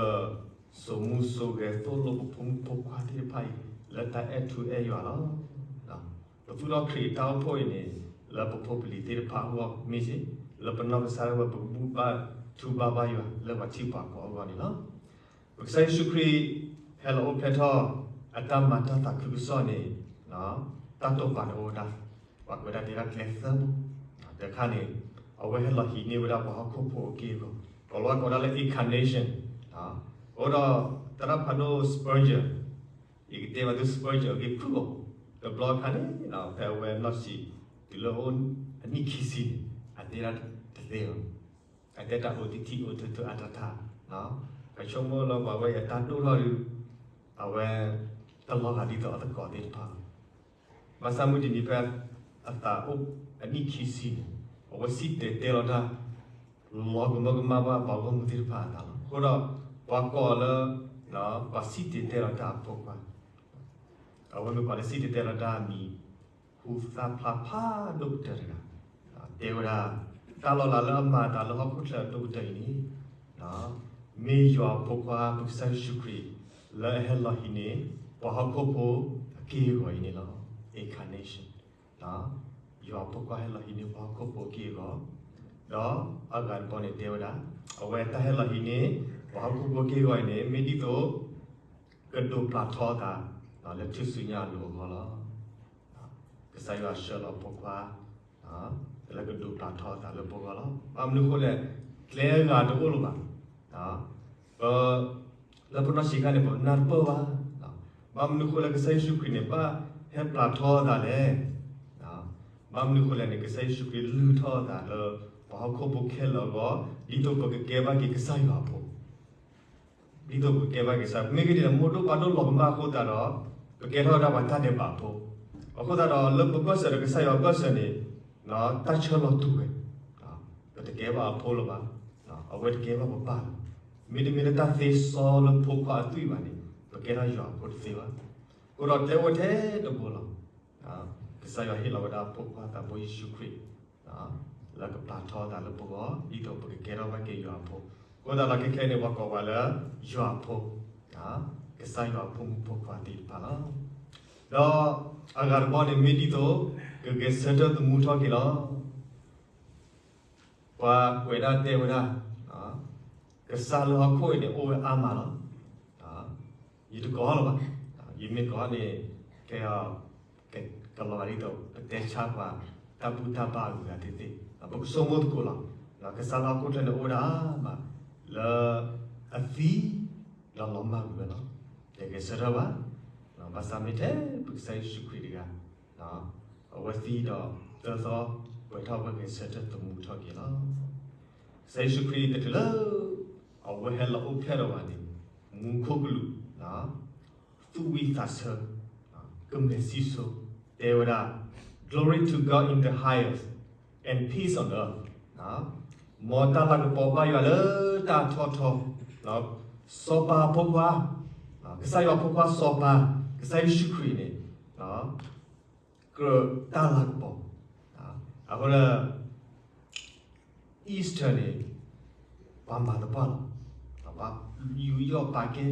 စိာ်မူစိာ်ဂဲၤသိၣ်လိပဖိမုၣ်ဖိခွါသ့ၣ်တဖၣ်အံၤ လၢတၢ်အဲၣ်ထူအဲၣ်ယွၤလီၤ. ပသူၣ်ထီၣ်ခရံာ်အတၢ်အိၣ်ဖှိၣ်အံၤန့ၣ် လၢပဖိပလံၤသ့ၣ်တဖၣ်အဂီၢ်မ့ၢ်ဂ့ၤ, လၢပနီၢ်ကစၢ်ဒၣ်ဝဲ ပကဘူၣ်ဘၣ်ထူဘၣ်ဘၣ်ယွၤလၢပှၤထံပှၤကီၢ်အဂီၢ်န့ၣ်လီၤ. ပကစၢ်ယ့ၣ်ၡူးခရံာ် ဟဲလီၤအိၣ်ဖျဲၣ်ထီၣ် အတၢ်မၤတၢ်သးခုကစီၣ်န့ၣ် တၢ်တိာ်ပာ်န့ၣ်အိၣ်ဝဲဒၣ်, ပှၤကွဲးဒၣ်တဲဒၣ်ကျဲသၢဘိ, တခါန့ၣ် အဝဲဟဲလီၤဟံးန့ၢ်ဝဲဒၣ်ပှၤဟီၣ်ခိၣ်ဖိအက့ၢ်အဂီၤ, ကိးလီၤဝါကိးဒၣ်လၢ incarnation, အဃိဒီး သရၣ်ဖးဒိၣ် Spurgeon, ယကတဲဘၣ်သု Spurgeon အဂ့ၢ်ဖုၣ်ကိာ်ပူၤ, တဘျီအခါန့ၣ် ဖဲအဝဲနီၢ်ဆံး တုၤလၢအနံၣ်ခံဆံန့ၣ် အတဲဒၣ်တသ့ဘၣ်, အတဲတၢ်အိၣ်တံၢ်ထံၣ်အိၣ်ထၢထၢအါထီၣ်ထါ, ပဆိကမိၣ်လၢပှၤဝဲအတၢ်ဒိၣ်ထီၣ်ဒီး အဝဲ တလီၤဂာ်ဒ်သိးအသကိးသ့ၣ်တဖၣ်လီၤ. ဘၣ်ဆၣ်မုၢ်တနံၤဖဲ အသးအိၣ်အနံၣ်ခံဆံန့ၣ် အဝဲစံၣ်တဲၤတဲလီၤတၢ် လီၤကမၢကမၣ်ဘၣ်ပှၤဂီၢ်မုၢ်သ့ၣ်တဖၣ်အသးလီၤ. အဃိဒီး ပှၤကိးလၢ ပှၤစံၣ်တဲၤတဲလီၤတၢ်အဖိခွါ, အဝဲမ့ၢ်ပှၤလၢစံၣ်တဲၤတဲလီၤတၢ်အမံၤ ဟူသၣ်ဖျါဖးဒိၣ်ကတၢၢ်တဂၤ, တဲဝဲဒၣ် တၢ်လီၤလးလၢအမၤအသးလၢဟီၣ်ခိၣ်ချၢအဒိၣ်ကတၢၢ်အံၤန့ၣ် မ့ၢ်ယွၤအဖိခွါပကစၢ်ယ့ၣ်ၡူးခရံာ် လၢအဟဲလီၤဟံးန့ၢ် ပှၤဟီၣ်ခိၣ်ဖိအက့ၢ်အဂီၤအံၤန့ၣ်လီၤ. incarnation, ယွၤအဖိခွါဟဲလီၤဟံးန့ၢ်ပှၤဟီၣ်ခိၣ်ဖိအက့ၢ်အဂီၤ, ဒီးအဂၤတဘီန့ၣ်တဲဝဲဒၣ် အဝဲတၢ်ဟဲလီၤဟံးန့ၢ် ပှၤဟီၣ်ခိၣ်ဖိအက့ၢ်အဂီၤအံၤန့ၣ် မ့ၢ်ဒ်သိး ကဒိးပျၢ်ထီအသး လၢထူၣ်စုညါအလိၤအဂီၢ်လီၤ. ကစၢ်ယွၤဆှၢလီၤအဖိခွါ လၢကဒိးပျၢ်ထီအသးလၢပဂီၢ်လီၤ. ဘၣ်မနုၤအဃိလဲၣ်, ကျဲအဂၤတအိၣ်လၢၤဘၣ်. ပ လၢပနီၢ်ဆံးခါန့ၣ် ပနၢ်တပၢၢ်ဘၣ်. ဘၣ်မနုၤအဃိလၢကစၢ်ယ့ၣ်ၡူးခရံာ်န့ၣ် ဘၣ်ဟဲပျၢ်ထီအသးလဲၣ်. ဘၣ်မနုၤအဃိလဲၣ်န့ၣ် ကစၢ်ယ့ၣ်ၡူးခရံာ်လုၢ်ထီၣ်အသးလၢ ပှၤဟီၣ်ခိၣ်ဖိခဲလၢာ်အဂီၢ် ဒ်သိးပကကဲဘၣ်က့ၤကစၢ်ယွၤအဖိ ဒ်သိးပကကဲဘၣ်က့ၤကစၢ်, မ့ၢ်ဂ့ၤဒ်လဲၣ် မိၢ်ဒိၣ်ပၢ်ဒိၣ်လီၤကမၣ်အဃိသတးဒီး ပကဲထီၣ်ဝဲဒၣ်ပှၤတၢ်ဒဲးဘးဖိ, အဃိသတးဒီး လၢပဘၢၣ်စၢၤဒီးကစၢ်ယွၤဘၢၣ်စၢၤန့ၣ် တၢ်ဆၢလီၤတူာ်ဝဲ, ပတကဲဘၣ်အဖိလၢၤဘၣ်, အဝဲတကဲဘၣ်ပပၢ်လၢၤ, မ့တမ့ၢ်လၢတၢ်သ့စီလၢဖိခွါအသွံၣ်ဘၣ်န့ၣ် ပကဲထီၣ်ယွၤအဖိတသ့ဘၣ်. အဃိဒီးတဲဝဲထဲတဘိလီၤ. ကစၢ်ယွၤဟ့ၣ်လီၤဝဲဒၣ်အဖိခွါသးဘိယ့ၣ်ၡူးခရံာ် လၢကပျၢ်ထီအသးလၢပဂီၢ် ဒ်သိးပကကဲထီၣ်ဘၣ်က့ၤယွၤအဖိ, အဃိသတးဒီးခဲခဲအံၤန့ၣ် ပှၤကိးပှၤလၢ ယွၤအဖိ, ကစၢ်ယွၤအဖိမုၣ်ဖိခွါသ့ၣ်တဖၣ်လီၤ. ဒီးအဂၤတဘီန့ၣ်မ့ၢ်ဒ်သိး ကဂဲၤဆၢထၢၣ်သမူထီၣ်က့ၤလီၤ. ပှၤကွဲးဒၣ်တဲဝဲဒၣ် ကစၢ်လၢဟီၣ်ခိၣ်အံၤန့ၣ် အိၣ်ဝဲအါမးလီၤ. ယတကိးလၢၤဘၣ်, ယမ့ၢ်ကိးန့ၣ် ကဲ ကလီၤဂာ်ဒ်သိး ပတဲဆါပှၤ တၢ်ဘူၣ်တၢ်ဘါအဂုၤအဂၤသ့ၣ်သ့ၣ်, ပကဆိကမိၣ်သကိးလီၤ. ကစၢ်လၢဟီၣ်ခိၣ်ချၢန့ၣ် အိၣ်ဝဲဒၣ်အါမး လၢအသံ ဒီးလီၤမၢ်ကွံာ်ဝဲလီၤ. တဂဲၤဆၢထၢၣ်ဘၣ်. ဘၣ်ဆၣ်မ့ၢ်ထဲပကစၢ်ယ့ၣ်ၡူးခရံာ်တဂၤ အဝဲသံဒီးသၢသီ ပှဲၤထီၣ်ဝဲဂဲၤဆၢထၢၣ်သမူထီၣ်က့ၤလီၤ. ကစၢ်ယ့ၣ်ၡူးခရံာ်တချုးလၢ အဝဲဟဲလီၤအိၣ်ဖျဲၣ်ဒီးပှၤန့ၣ် မူခိၣ်ကလူး သူၣ်ဝံၣ်သးဆၢ ကမျၢၢ်စံၣ်စိၤ တဲဝဲဒၣ် Glory to God in the highest, and peace on earth. မ်တၢ်လၤကပီၤဘၣ်ယွၤလၢတၢ်ထီထီ, စီၤပၤဖိခွါ, ကစၢ်ယွၤဖိခွါစီၤပၤ, ကစၢ်ယ့ၣ်ၡူးခရံာ်န့ၣ် ကြၢးတၢ်လၤကပီၤ. အဃိဒီး Easter န့ၣ် ပှၤမၤသပှၢ်လီၤ. ပှၤယူးယီၣ်ပာ်ကဲ,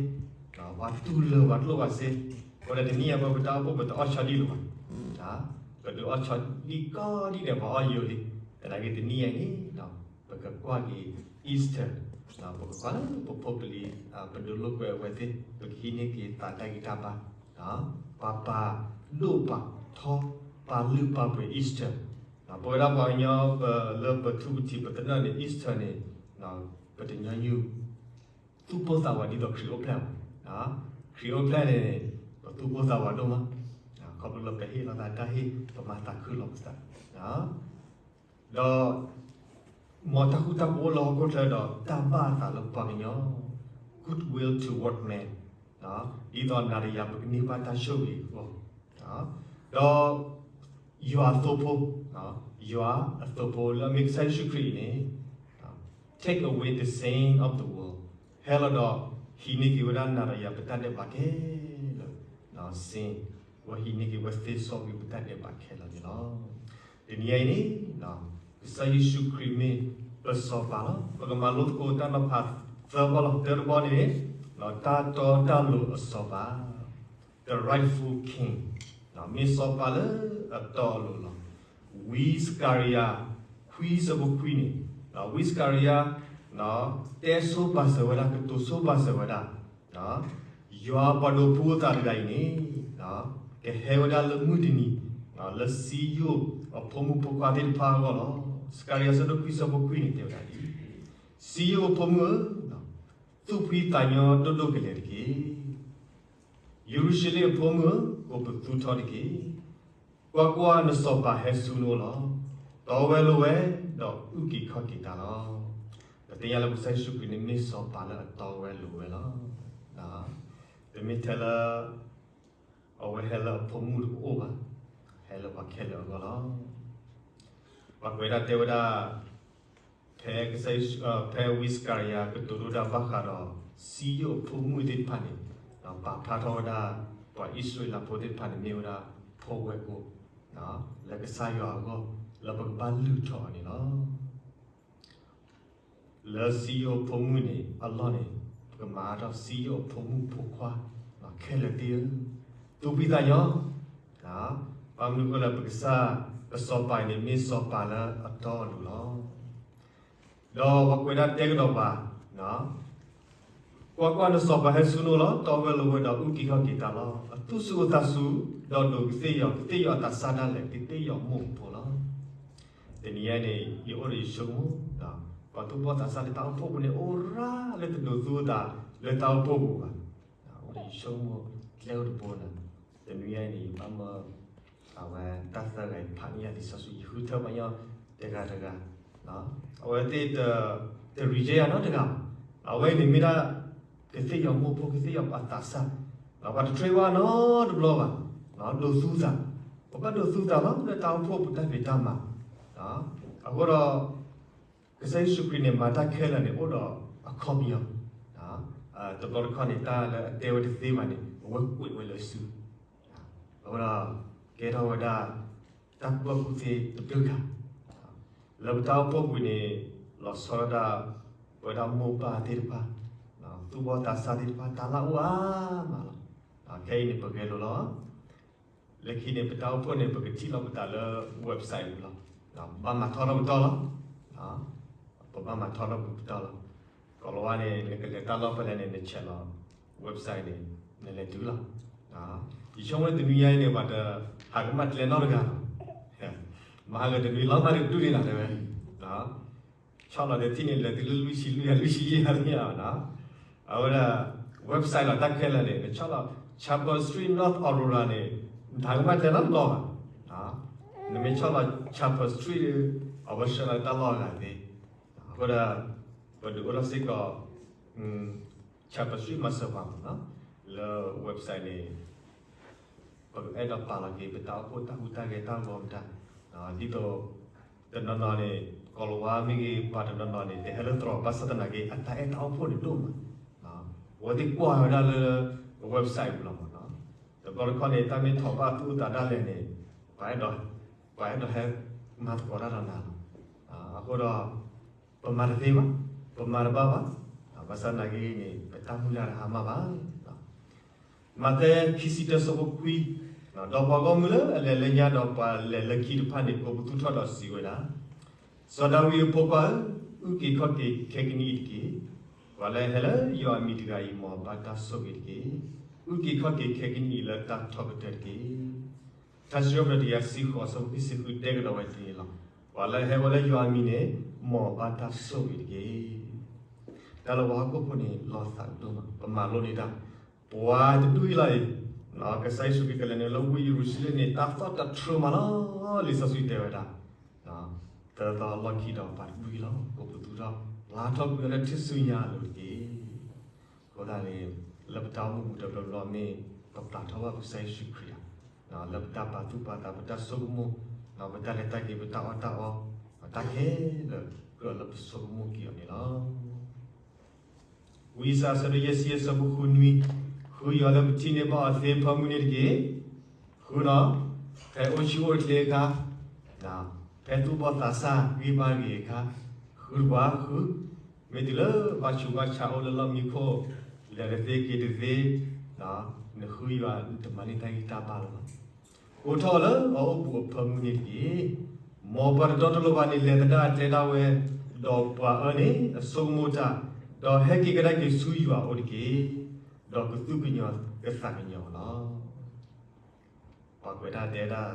ပှၤတူၢ်လၢာ်ပှၤကျိၣ်ပှၤစ့, အဃိဒီးတနံၤအံၤ ပတၢ်အိၣ်ဖှိၣ်ပတအီၣ်ဆီဒံၣ်လီၤဘၣ်. ပဒုးအီၣ်ဆီဒံၣ်ကိးဒံၣ်န့ၣ် ပှၤအီၣ်ယိာ်လံ. သနာ်က့တနံၤအံၤန့ၣ် ပကကွၢ်က့ၤ Easter, ပကကွၢ်လၢပဖိပလံၤ, ပဒိးလိာ်ကွဲအဝဲသ့ၣ်, ပကဟံးန့ၢ်က့ၤသးတၢ်ဂံၢ်တၢ်ဘါ, ပှၤပာ်ဒိၣ်ပာ်ထီ ပာ်လုၢ်ပာ်ပှ့ၤ Easter. ပဝဲဒၣ်ပှၤကညီ ပလၢပထူပထံးပသနၢၣ်န့ၣ် Easter န့ၣ် ပတညီနုၢ် သူၣ်ပိၢ်သးဝးဒ်သိးခရံာ်အိၣ်ဖျဲၣ်ဘၣ်. ခရံာ်အိၣ်ဖျဲၣ်န့ၣ် ပသူၣ်ပိၢ်သးဝးဒိၣ်မး, ခီဖျိလၢပဟ့ၣ်လီၤသးတၢ်ဟ့ၣ် ပမၤသးခုလီၤပသး, ဒီး မ်တၢ်ဃူတၢ်ဖိးအိၣ်လၢဟီၣ်ခိၣ်ချၢဒီးတၢ်ဘၣ်အသးလၢပှၤကညီ, goodwill toward men, ဒ်သိးနၤဒီးယၤပကန့ၢ်ဘၣ်တၢ်ဆိၣ်ဂ့ၤအဂီၢ်, ဒီး ယွၤအသိဖိ, ယွၤအသိဖိလၢအမ့ၢ်ကစၢ်ယ့ၣ်ၡူးခရံာ်အံၤန့ၣ် take away the sin of the world, ဟဲလီၤဒီးဟံးန့ၢ်က့ၤဝဲဒၣ်နၤဒီးယၤပတၢ်ဒဲးဘးခဲလၢာ်, sin, ဝဲဟံးန့ၢ်က့ၤဝဲသ့စီကွံာ်ပတၢ်ဒဲးဘးခဲလၢာ်န့ၣ်လီၤ. တနံၤအံၤန့ၣ် ကစၢ်ယ့ၣ်ၡူးခရံာ်မ့ၢ်ပစီၤပၤလီၤ. ပကမၤလိသကိးတၢ်နီၤဖးသၢဘီလီၤ. တၢတဘီန့ၣ် တၢ်တီတၢ်လိၤအစီၤပၤ, the rightful king, မ့ၢ်စီၤပၤလၢအတီအလိၤလီၤ. ဝံစကၤရယၤ ခွံဆၢဖိခွံန့ၣ်, ဝံစကၤရယၤ တဲဆိပာ်စၢၤဝဲဒၣ် ကတိၤဆိပာ်စၢၤဝဲဒၣ် ယွၤပှၤဒိးဖှူအသးတဂၤအံၤန့ၣ် ကဟဲဝဲဒၣ်လၢမုၢ်တနံၤ လၢစံယိၣ်အဖိမုၣ်ဖိခွါသ့ၣ်တဖၣ်အဂီၢ်လီၤ. စကၤရယၤ ဆၢဒိၣ်ခွံ ဆၢဖိခွံန့ၣ် တဲဝဲဒၣ်ဒ်အံၤ, စံယိၣ်အဖိမုၣ်ဧၢ, သူၣ်ဖှံသးညီဒိၣ်ဒိၣ်ကလဲာ်တက့ၢ်. ယရူၤၡလ့ၣ်အဖိမုၣ်ဧၢ, ကိးပသူထီတက့ၢ်. ကွၢ်ကွၢ်, နစီၤပၤဟဲဆူနအိၣ်လီၤ. တီဝဲလိၤဝဲ, ဒီးအုၣ်က့ၤခီၣ်က့ၤတၢ်လီၤ. ပသ့ၣ်ညါလၢပကစၢ်ယ့ၣ်ၡူးခရံာ်န့ၣ် မ့ၢ်စီၤပၤလၢအတီဝဲလိၤဝဲလီၤ. တမ့ၢ်ထဲလၢ အဝဲဟဲလၢအဖိမုၣ်တအိၣ်ဘၣ်, ဟဲလၢပှၤခဲလၢာ်အဂီၢ်လီၤ. ပှၤကွဲးဒၣ်တဲဝဲဒၣ် ဖဲကစၢ်ယ့ၣ်ၡူး, ဖဲဝံစကၤရယၤကတိၤဒိၣ်ဒၣ်ဘၣ်ဃးဒီး စံယိၣ်အဖိမုၣ်သ့ၣ်တဖၣ်န့ၣ် ပာ်ဖျါထီၣ်ဝဲဒၣ် ပှၤအံၣ်စရ့လးဖိသ့ၣ်တဖၣ်န့ၣ် မ့ၢ်ဝဲဒၣ်ဖိဝဲၢ်ကိာ် လၢကစၢ်ယွၤအဂီၢ် လၢပကဘၣ်လုၢ်ထီၣ်အီၤန့ၣ်လီၤ. လၢစံယိၣ်ဖိမုၣ်န့ၣ် အလီၢ်န့ၣ် ပကမၤအါထီၣ်စံယိၣ်အဖိမုၣ်ဖိခွါ ခဲလၢာ်သ့ၣ်ဧၢ, သူၣ်ဖှံသးညီ, ဘၣ်မနုၤအဃိလၢပကစၢ် ပစီၤပၤအံၤန့ၣ် မ့ၢ်စီၤပၤလၢအတီအလိၤလီၤ. ဒီးပှၤကွဲးဒၣ်တဲကဒီးပှၤ ကွၢ်ကွၢ်, နစီၤပၤဟဲဆူနအိၣ်လီၤ. တီဝဲလိၤဝဲဒီးအုၣ်က့ၤခီၣ်က့ၤတၢ်လီၤ. အသူၣ်စူၤအသးစူၤ, ဒီးဒိးကသ့ၣ်ယီၤ, ကသ့ၣ်ယီၤအသးစၢ်ဒၣ်လဲာ်, ကသ့ၣ်ယီၤမိၢ်ဖိလီၤ. တနံၤအံၤန့ၣ် ယအိၣ်ဒီးယဆိကမိၣ်, ပှၤသူၣ်ဘီၣ်သးစၢ်လၢတၢ်အိၣ်ဖှိၣ်ပူၤန့ၣ် အိၣ်ရၣ်လၢတဒိးသူအသးလၢတၢ်အိၣ်ဖှိၣ်ပူၤဘၣ်. အိၣ်ဒီးယဆိကမိၣ်ကျဲအိၣ်တဘိန့ၣ်, တနံၤအံၤန့ၣ် ယဘၣ်မၢ အဝဲတၢ်သၢဂၤအံၤဖးန့ၢ်ယၤလံာ်စီဆှံ ယဃုထၢပှၤကညီတဂၤတဂၤ, အဝဲသ့ၣ်တရံးယဲယၤနီတဂၤဘၣ်. အဝဲအံၤန့ၣ်မ့ၢ်ဒၣ် ကသ့ၣ်ယီၤမိၢ်ဖိ ကသ့ၣ်ယီၤပှၤသးစၢ်, ပှၤတထံၣ်ဘၣ်နီတဘျီဘၣ်, ဒိးသူသး, ပဘၣ်ဒိးသူသးလီၤ လၢတၢ်အိၣ်ဖှိၣ်ပူၤတၢ်ဖံးတၢ်မၤ, အဃိဒီး ကစၢ်ယ့ၣ်ၡူးခရံာ်န့ၣ် မၤတၢ်ခဲလၢာ်န့ၣ် အိၣ်ဒီးအခီပညီ, တဘျီတခီၣ်န့ၣ် တၢ်လၢအတဲဝဲတသ့ဘၣ်န့ၣ် အဝဲကွဲးဝဲလၢစု အဃိဒီး ကဲထီၣ်ဝဲဒၣ် တၢ်ကူၣ်ဘၣ်ကူၣ်သ့တဘျုးဂၤ, လၢပတၢ်အိၣ်ဖှိၣ်ပူၤန့ၣ် လီၤဆီဒၣ်တၢ် ပဝဲဒၣ်မိၢ်ပၢ်သ့ၣ်တဖၣ်, သူၣ်ဘီၣ်သးစၢ်သ့ၣ်တဖၣ် တၢ်လၢအိၣ်အါမးလီၤ. ခဲအံၤန့ၣ် ပဂဲၤလိာ်လီၤ. လၢခံန့ၣ် ပတၢ်အိၣ်ဖှိၣ်န့ၣ် ပကထံၣ်လိာ်ပသးလၢ website ပူၤလီၤ. ပဘၣ်မၤထီထီၣ်ပတီၢ်လီၤ. ပဘၣ်မၤထီထီၣ်ပတီၢ်လီၤ. ကိးလီၤဝါန့ၣ် နကလဲၤတၢ်လီၢ်ဖဲလဲၣ်န့ၣ် နဆဲးလီၤ website န့ၣ် နလဲၤတုၤလီၤ. ယဆိကမိၣ်တနွံညါအံၤန့ၣ် ပှၤတဟးကမၣ်ကျဲနီတဂၤလီၤ. မၤဟးဂီၤတနွံလီၤမးတဒူၣ်န့ၣ်လီၤ တဲဝဲ ဆီၣ်လီၤတထံၣ်န့ၣ် လဲၤတုၤလၢလွံၢ်ဆံလွံၢ်ယၤ လွံၢ်ဆံယဲၢ်ယၤသ့ၣ်ညါဘၣ်နီၤ. အဝဲဒၣ် website လီၤတၢ်ခဲလၢာ်န့ၣ် နဆီၣ်လီၤ Chapel Street North Aurora န့ၣ် နတဟးကမၣ်ကျဲနီတဘျီဘၣ်. နမ့ၢ်ဆီၣ်လီၤ Chapel Street အဝဲဆှၢလီၤတၢ်လီၢ်အဂၤသ့. အဃိဒီး ပဒုးအိၣ်ထီၣ်စ့ၢ်ကီး Chapel Street မၤစၢၤပှၤမးနီၤ လၢ website န့ၣ် ပကအဲၣ်ဒိးပာ်လီၤက့ၤ ပတၢ်အိၣ်ဖှိၣ်တၢ်ဟူးတၢ်ဂဲၤတၢ်ဂီၤမတၤ ဒ်သိး တနီၤနီၤန့ၣ် ကိၤလၤဝါမ့ၢ်ဂ့ၤ ပှၤတနီၤနီၤန့ၣ် တဟဲလၢသရိာ် ဘၣ်ဆၣ်သနာ်က့ အတၢ်အဲၣ်တၢ်အိၣ်ဖှိၣ်န့ၣ်ဒိၣ်မး, အဝဲသ့ၣ်ကွၢ်ဝဲဒၣ်လၢ website ပူၤလီၤမးနီၤ, တဘျီတခီၣ်န့ၣ် တၢ်မ့ၢ်ထီၣ်ဘၣ်သူၣ်အုးသးအုးဒၣ်လဲာ်န့ၣ် ပှၤအဲၣ်ဒိး ပှၤအဲၣ်ဒိးဟဲမၤသကိးတၢ်ဒီးနၤလီၤ. အဃိဒီး ပမၤတသ့ဘၣ်, ပမၤတဘၣ်ဘၣ်, ဘၣ်ဆၣ်သနာ်က့န့ၣ် ပတၢ်မုၢ်လၢ်တဟါမၢ်ဘၣ်. မးသဲ ခံဆံတၢ ဆၢဖိခွံ, ဒီးပှၤဂီၢ်မုၢ်လၢအလဲၤလၢညါဒီးပှၤလဲၤလၢခံတဖၣ်န့ၣ် ကိးပသူထီၣ်ဒီးစံးဝဲဒၣ်, စီၤဒၤဝံးအဖိခွါဧၢ, အုၣ်က့ၤခီၣ်က့ၤခဲကနံၣ်အံၤတက့ၢ်. ပှၤလၢအဟဲလၢယွၤအမံၤတဂၤအံၤ မ်အဘၣ်တၢ်ဆိၣ်ဂ့ၤတက့ၢ်. အုၣ်က့ၤခီၣ်က့ၤခဲကနံၣ်အံၤလၢတၢ်ထီကတၢၢ်တက့ၢ်. ထါစံးထီၣ်ပတြၢၤ တကယၤတဆံဃိး အဆၢဖိခံဆံဃု တဲကဒီးဝဲဒ်န့ၣ်လီၤ. ပှၤလၢအဟဲဝဲလၢယွၤအမံၤန့ၣ် မ်အဘၣ်တၢ်ဆိၣ်ဂ့ၤတက့ၢ်. တၢ်လၢပှၤဟီၣ်ခိၣ်ဖိန့ၣ် လီၤသးကဒိၣ်မး, ပမၤလိန့ၢ်တၢ်, ပှၤတဒူၣ်အံၤလီၤအံၤ, ကစၢ်ယ့ၣ်ၡူးခရံာ်ကလဲၤနုာ်လၢဝ့ၢ်ယရူၤၡလ့ၣ်န့ၣ် တၢ်သီၣ်တၢ်ထြၢမးလီၤ. လံာ်စီဆှံတဲဝဲဒၣ် သၢသီလီၢ်ခံဒီးပှၤတဒူၣ်အံၤလီၤ ကိးပသူထီၣ်, ပျၢ်ထီၣ်ကွံာ်အီၤလၢထံၣ်ဆူညါအလိၤတက့ၢ်. အဃိသတးန့ၣ် လၢပတၢ်အိၣ်မူပူၤတဘျီဘျီမ့ၢ် ပပျၢ်ထီၣ်ဘၣ်ပကစၢ်ယ့ၣ်ၡူးခရံာ်ဧါ, လၢပတၢ်ပာ်သူၣ်ပာ်သး ပတၢ်ဆိကမိၣ်, ပတၢ်လဲၤတၢ်က့ၤ ပတၢ်အီၣ်တၢ်အီ, ပတၢ်ခဲလၢာ်ကြၢးလၢပဆိကမိၣ်က့ၤအီၤန့ၣ်လီၤ. ဝံယၡါယၤ အဆၢဒိၣ်ယဲၢ်ဆံယဲၢ် အဆၢဖိဃုနွံ, ဃုယွၤလၢပထံၣ်န့ၢ်ဘၣ်အီၤသ့အဖၢမုၢ်န့ၣ်တက့ၢ်. ဃုနီၤ, ဖဲအိၣ်ဆူၣ်အိၣ်ချ့အခါ, ဖဲသူၣ်ဘီၣ်သးစၢ်ဂံၢ်ဘါဂ့ၤအခါ, ဃုတပှၢ်ဃု, မ့ၢ်တုၤလၢဘၣ်ဆူးဘၣ်ဆါအိၣ်လၢလီၢ်မံခိၣ်, လဲၤတသ့က့ၤတသ့, နဃုယွၤတမၤန့ၢ်တၢ်ဂံၢ်တၢ်ဘါလၢၤဘၣ်. ကိးထီၣ်အီၤလၢအအိၣ်ပူၤအဖၢမုၢ်န့ၣ်တက့ၢ်. မ်ပှၤတတီတလိၤဘၣ်န့ၣ် လဲၤသဒၣ်အကျဲဒၣ်ဝဲ, ဒီးပှၤအၢန့ၣ် အဆိကမိၣ်တၢ်, ဒီးဟဲက့ၤကဒါက့ၤဆူယွၤအအိၣ်တက့ၢ်, ဒီးကသူၣ်ကညီၤကသးကညီၤအီၤလီၤ. ပှၤကွဲးတၢ်တဲဒၣ်,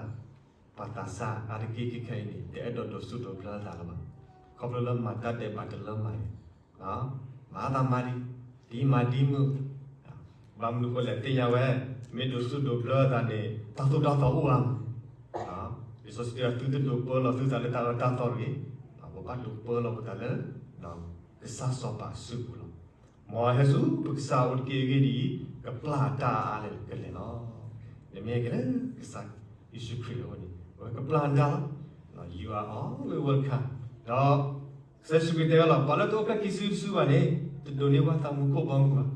ပှၤသးစၢ်အါတက့ၢ်ခဲခဲအံၤန့ၣ် တအဲၣ်ဒိးဒိးဆူၣ်ဒိးဘျၢအသးလၢၤဘၣ်. ခီဖျိလၢမၤတၢ်ဒဲးဘးတလၢမၤန့ၣ်, မၤသးမၤဒံး, ဒ်မၤဒ်မုာ်, ဘၣ်မနုၤဃိလဲၣ်သ့ၣ်ညါဝဲ, မ့ၢ်ဒိးဆူၣ်ဒိးဘျၢအသးန့ၣ် တၢ်သိၣ်တၢ်သီအိၣ်ဧါမး. လံာ်စီဆှံတဲ သုတဒိးပၢလီၤသုသးလၢတၢ်အၢတၢ်သီတဂ့ၤ, ပဘၣ်ဒိးပၢလီၤပသးလၢ ကစၢ်စီၤပၤအစုပူၤလီၤ. မ်ဟဲဆူပကစၢ်အအိၣ်တက့ၢ်အဂ့ၢ်ဒ်အံၤ, ကပျၢ်တၢ်အါအါလဲၣ်ကလဲာ်လီၤ. နမ့ၢ်ကလဲၤ ကစၢ်ယ့ၣ်ၡူးခရံာ်အအိၣ်န့ၣ် အဝဲကပျၢ်နတၢ်လီၤ. You are always welcome. ဒီး ကစၢ်ယ့ၣ်ၡူးခရံာ်တဲဝဲလီၤ, ပှၤလၢတအိၣ်ဖျဲၣ်ခံစုတစုဘၣ်န့ၣ် တဒိးန့ၢ်ဘၣ်တၢ်မူခိၣ်ဘီမုၢ်ဘၣ်.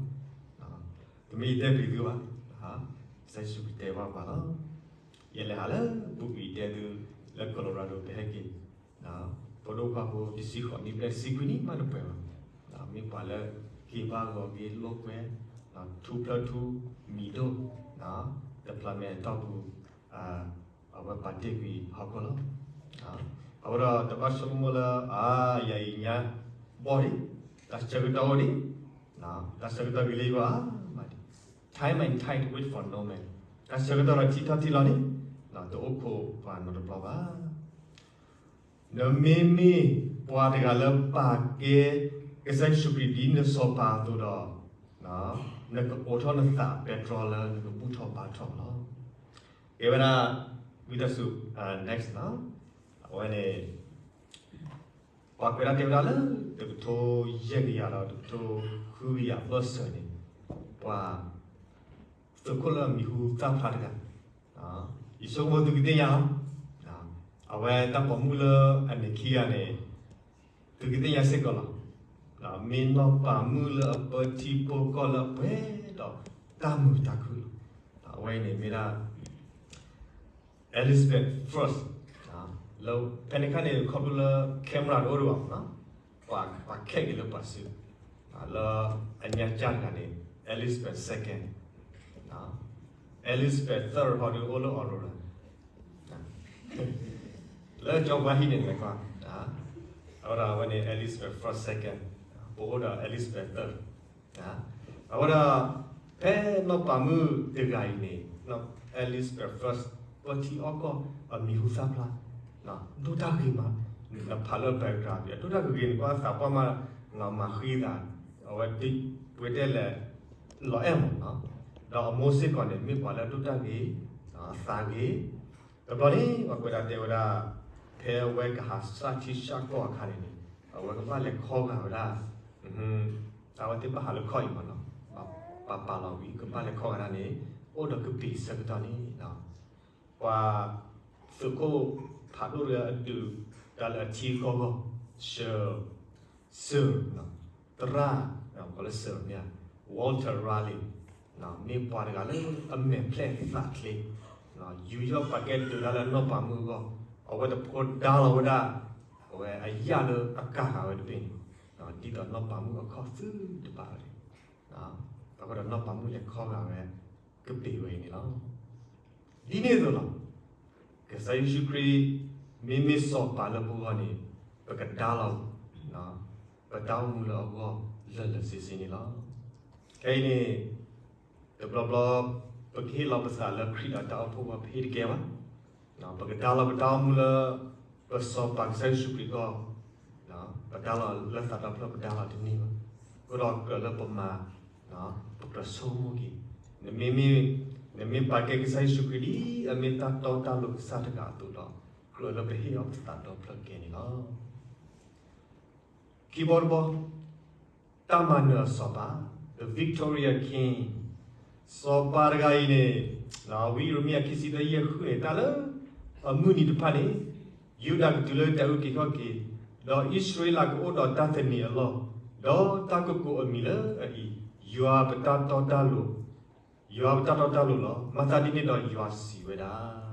တမ့ၢ်ယတဲပျံၤသုဘၣ်, ကစၢ်ယ့ၣ်ၡူးခရံာ်တဲဘၣ်ပှၤလီၤ. ယလဲၤဟးလၢပူၤကွံာ်တဲသု, လၢ Colorado ပဟဲက့ၤ, ပဒိၣ်ခွါဖိတဆံဃိးနံၣ်ဘျဲၣ်တဆံခွံနံၣ်မးတပှဲၤဘၣ်. မ့ၢ်ပှၤလၢက့ၤဘါဂီၤက့ၤလိာ်ကွဲ, ထူဖျၢၣ်ထူမံၤဒိၣ်, တဖျးမဲာ်တီၢ်ပူၤ အဝဲပာ်တ့ၢ်ကွံာ်ဟီၣ်ခိၣ်လီၤ. အဝဲဒီးတဘၣ်ဆိကမိၣ်လၢ အါ ယၤအံၤညါဘီၣ်ဒံး, တၢ်ဆၢကတီၢ်အိၣ်ဒံး, တၢ်ဆၢကတီၢ်ဂ့ၤလၢယဂီၢ်ဧါမးဒံး, Time and tide wait for no man. တၢ်ဆၢကတီၢ်ဒီးထံထီၣ်ထံလီၤန့ၣ်, တအိၣ်ခိးပှၤနီတဘျီဘၣ်. နမ့မ့ၢ်ပှၤတဂၤလၢပာ်ကဲ ကစၢ်ယ့ၣ်ၡူးခရံာ်ဒ်နစီၤပၤအသိးဒီး, နကအိးထီၣ်နသးပဲတြီလၢနကဘူၣ်ထီၣ်ဘါထီၣ်လီၤ. ကဲဝဲဒၣ် ဝံသးစူၤ next နီၤ, အဝဲန့ၣ် ပှၤကွဲးဒၣ်တဲဝဲဒၣ်လၢ တကထိယဲၢ်ကယၤဒီးတကထိဃုကယၤအဘၢၣ်စၢၤန့ၣ်, ပှၤ သုးခိၣ်လၢအမံၤဟူသၣ်ဖျါတဂၤ, ယဆိကမိၣ်သုကသ့ၣ်ညါလီၤ. အဝဲတၢ်ပိာ်မုၣ်လၢအန့ၣ်ခံဂၤန့ၣ် သုကသ့ၣ်ညါစ့ၢ်ကီးလီၤ. မ့ၢ်နီၢ်ပၤမုၣ်လၢအပၢထံဖိကီၢ်လၢအပှဲၤဒီးတၢ်မုာ်တၢ်ခုၣ်လီၤ. အဝဲအံၤန့ၣ်မ့ၢ်ဒၣ် Elizabeth First, လၢဖဲန့ၣ်ခါန့ၣ် ခီဖျိလၢ camera တအိၣ်ဒံးဘၣ်မးနီၤ, ပှၤခဲးက့ၤလၢပှၤစု, လၢအညါကၢ်တဂၤန့ၣ် Elizabeth Second, Elizabeth Third ဟီဒုးအိၣ်လၢ Aurora လၢကၠီပှၤဟံၣ်န့ၣ် လဲၤကွၢ်, အဝဲဒၣ်အဝဲန့ၣ် Elizabeth First Second, ပအိၣ်ဒီး Elizabeth Third, အဝဲဒၣ် ဖဲနီၢ်ပၤမုၣ်တဂၤအံၤန့ၣ် Elizabeth First ပၢထံအီၣ်ကီၢ် အမံၤဟူသၣ်ဖျါ, ဒိၣ်တၢ်ဂ့ၤမး, နဖးလၢ background အဒိၣ်တၢ်ဂ့ၤဂ့ၤန့ၣ် ကွၢ်သးပှၢ်မး, မၤဃံသး, အဝဲဒ်ပဝဲတဲလဲၣ် လီၤအဲၣ်မး, ဒီးအမိၢ်စ့ၢ်ကီးန့ၣ် မ့ၢ်ပှၤလၢအဒိၣ်တၢ်ဂ့ၤ, အသးဂ့ၤ, တဘျီန့ၣ် ပှၤကွဲးဒၣ်တဲဝဲဒၣ်, ဖဲအဝဲကဟးစၢ်ထံစၢ်ကီၢ်အခါန့ၣ်န့ၣ် အဝဲကဘၣ်လဲၤခီဂာ်ဝဲဒၣ် အဝဲသ့ၣ်ဘၣ်ဟးလၢခီၣ်အံၤမးနီၤ, ပာ်ပာ်လီၤဝံၤ ကဘၣ်လဲၤခီဂာ်ဒၣ်န့ၣ် အိၣ်ဒီးကပံာ်ဆၢကတီၢ်န့ၣ်, ပှၤသုးခိၣ်ဖးဒိၣ်တဂၤအဒုး တၢ်လၢအထံဂီၢ်ဂီၢ် Sir, Sir, သရၣ်, ကိးလၢ Sir မ့ၢ် Walter Raleigh မ့ၢ်ပှၤတဂၤလၢအမဲာ်ဖျဲၣ်သးချ့, ယူးယီၣ်ပာ်ကဲဒုးတၢ်လၢနီၢ်ပၤမုၣ်အဂီၢ်, အဝဲတဖိဒါလီၤဝဲဒၣ် အဝဲအယၣ်လၢအကၢ်ဃာ်ဝဲတဘ့ၣ်န့ၣ်, ဒ်သိးနီၢ်ပၤမုၣ်အခီၣ်သုတဘၣ်ဝဲန့ၣ်, အဃိဒီးနီၢ်ပၤမုၣ်လဲၤခီဂာ်ဝဲ ကပ့ၤဝဲအံၤန့ၣ်လီၤ. ဒ်န့ၣ်အသိးလီၤ. ကစၢ်ယ့ၣ်ၡူးခရံာ် မ့မ့ၢ်စီၤပၤလၢပဂီၢ်န့ၣ် ပကဒါလီၤ ပတၢ်အိၣ်မူလၢအဂီၢ်လၢာ်လၢာ်ဆ့ဆ့န့ၣ်လီၤ. ခဲအံၤန့ၣ် တဘျီဘျီ ပကဟ့ၣ်လီၤပသးလၢခရံာ်ဒီးတၢ်အိၣ်ဖှိၣ်အဂီၢ် ပဟ့ၣ်တကဲဘၣ်. ပကဒါလီၤပတၢ်အိၣ်မူလၢ ပစီၤပၤကစၢ်ယ့ၣ်ၡူးခရံာ်အဂီၢ်, ပဒါလီၤလၢသးဒီဖျၢၣ် ပဒါလီၤတန့ၢ်ဘၣ်. အဃိဒီးကြၢးလၢပမၤ ပကြၢးဆိကမိၣ်က့ၤ, နမ့မ့ၢ် နမ့ၢ်ပာ်ကဲကစၢ်ယ့ၣ်ၡူးခရံာ်ဒ်အမ့ၢ်တၢ်တီတၢ်လိၤကစၢ်တဂၤအသိးဒီး ကြၢးလၢပဟ့ၣ်အီၤပသးဒီဖျၢၣ်ကဲန့ၣ်လီၤ. ခံဘီတဘီ, တၢ်မၤနၢၤအစီၤပၤ, the victorious king, စီၤပၤတဂၤအံၤန့ၣ် ဝံယံးရမံယၤခံဆံသၢ ယဲၢ်ဃုန့ၣ် တၢ်လၢ အမုၢ်နံၤတဖၣ်န့ၣ် ယူဒၤကတုၤလၢတၢ်အုၣ်က့ၤခီၣ်က့ၤ, ဒီးအံၣ်စရ့လးကအိၣ်ဒီးတၢ်သန့ၤအလီၢ်, ဒီးတၢ်ကကိးအမံၤလၢအအံၤ, ယွၤပတၢ်တီတၢ်လိၤ, ယွၤပတၢ်တီတၢ်လိၤလီၤ. မၤသးဒ်န့ၣ်ဒီးယွၤစံးဝဲဒၣ်,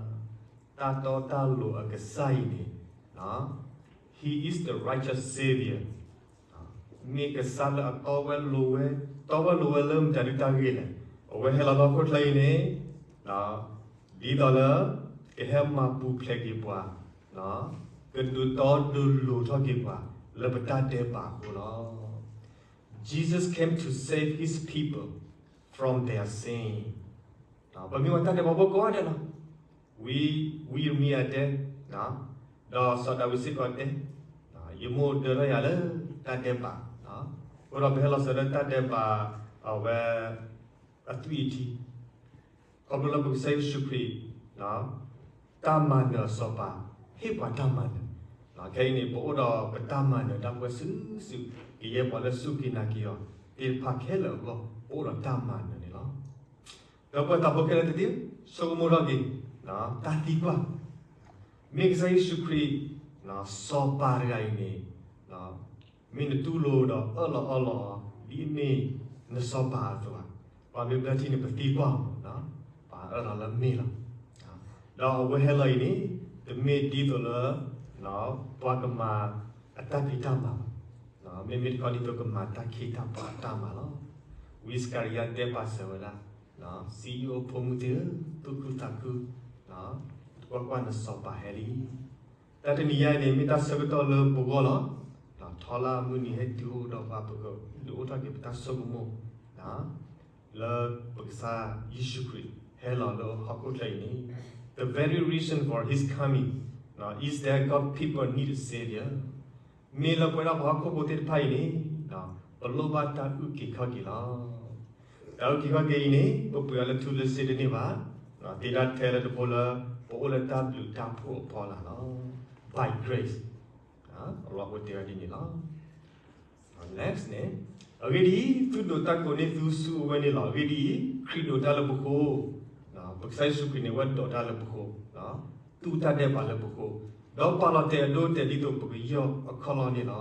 တၢ်တီတၢ်လိၤအကစၢ်အံၤန့ၣ် He is the righteous Savior, မ့ၢ်ကစၢ်လၢအတီဝဲလိၤဝဲ, တီဝဲလိၤဝဲလၢမတၤဒုတၢ်ဂ့ၢ်လဲၣ်. အဝဲဟဲလီၤလၢဟီၣ်ခိၣ်ချၢအံၤန့ၣ် ဒ်သိးလၢ ကဟဲမၤပူၤဖျဲးက့ၤပှၤ, ကဒုးတီဒုးလိၤထီၣ်က့ၤပှၤ လၢပတၢ်ဒဲးဘးအဃိလီၤ. Jesus came to save his people from their sin. ပမ့ၢ်ဝဲတၢ်ဒဲးဘးဖိကိးဂၤဒဲးလီၤ. ဝံ, ဝံယံးရမံယၤတဲ, ဒီးစီၤဒၤဝံးစ့ၢ်ကီးတဲ, ယမိၢ်ဒၢထီၣ်ယၤလၢတၢ်ဒဲးဘး, အဃိဒီးပဟဲလီၤစၢၤလၢတၢ်ဒဲးဘး အဝဲ အသွံၣ်အထံ ခီဖျိလၢပကစၢ်ယ့ၣ်ၡူးခရံာ် တၢ်မၤနၢၤအစီၤပၤ ဟ့ၣ်ပှၤတၢ်မၤနၢၤ, ခဲအံၤန့ၣ် ပအိၣ်ဒီးပတၢ်မၤနၢၤတၢ်ပှဲၤစုာ်စုာ်, ကယဲၢ်ပှၤလၢစူၢ်က့ၤနာ်က့ၤအီၤသ့ၣ်တဖၣ်ခဲလၢာ်အဂီၢ် ပအိၣ်ဒီးတၢ်မၤနၢၤန့ၣ်လီၤ. ဒီးပှၤသးဖိခဲလၢာ်သ့ၣ်တဖၣ် ဆိကမိၣ်ထီၣ်က့ၤ တၢ်သံကွၢ်, မ့ၢ်ကစၢ်ယ့ၣ်ၡူးခရံာ် စီၤပၤတဂၤအံၤန့ၣ် မ့ၢ်နတူၢ်လိာ်ဒီးအၢၣ်လီၤအီလီၤအီၤ ဒ်အမ့ၢ်နစီၤပၤအသိးဧါ. ပှၤမ့ၢ်ဘျၢထံန့ၣ် ပသံကွၢ်အီၤ, ပှၤအၢၣ်လီၤလၢမ့ၢ်လီၤ. ဒီးအဝဲဟဲလီၤအံၤန့ၣ် တမ့ၢ်ဒ်သိးလၢ ပှၤကမၤအတၢ်ဖံးတၢ်မၤဘၣ်, မ့မ့ၢ်တခီဒ်သိးကမၤတၢ်ခ့တၢ်ပှၤအတၢ်မၤလီၤ. ဝံစကၤရယၤတဲပာ်စၢၤဝဲဒၣ်, စံယိၣ်ဖိမုၣ်သ့ၣ်ဧၢ, သူၣ်ခုသးခု, ကွၢ်ကွၢ်, နစီၤပၤဟဲလံ. တၢ်တနံၤညါအံၤန့ၣ် မ့ၢ်တၢ်ဆၢကတီၢ်လၢပဂီၢ်လီၤ. ထီလၢအမုၢ်နံၤဟဲတုၤအိၣ်ဒီးပှၤ ပကဒုးအိၣ်ထီၣ်က့ၤပတၢ်ဆိကမိၣ် လၢပကစၢ်ယ့ၣ်ၡူးခရံာ် ဟဲလီၤလၢဟီၣ်ခိၣ်ချၢအံၤန့ၣ် the very reason for his coming is that God's people need a savior. မ့ၢ်လၢပဝဲဒၣ်ပှၤဟီၣ်ခိၣ်ဖိသ့ၣ်တဖၣ်အံၤန့ၣ် ပလိၣ်ဘၣ်တၢ်အုၣ်က့ၤခီၣ်က့ၤလီၤ. တၢ်အုၣ်က့ၤခီၣ်က့ၤအံၤန့ၣ် ပပှ့ၤအီၤလၢထူလၢစ့တန့ၢ်ဘၣ်, သ့တၢ်ထဲလၢတဘိလၢ ပအိၣ်လၢတၢ်ဘျုးတၢ်ဖှိၣ်အဖီလာ်လီၤ. By grace, အလီၢ်အိၣ်တဲဝဲဒ်န့ၣ်လီၤ. Next န့ၣ်, အဂ့ၢ်ဒ်အံၤ, သုဒိးတၢ်ကိးန့ၢ်သုဆူအဝဲန့ၣ်လီၤ. အဂ့ၢ်ဒ်အံၤ, ခရံာ်ဒိးတၢ်လၢပဃိ, ပကစၢ်ယ့ၣ်ၡူးခရံာ်န့ၣ် အဝဲဒိးတၢ်လၢပဃိ, သူၣ်တၢ်ဒဲးဘးလၢပဃိ, ဒီးပာ်လီၤတဲာ်အဒိအတဲာ်ဒ်သိးပကယီၢ်အခီၣ်လီၢ်န့ၣ်လီၤ.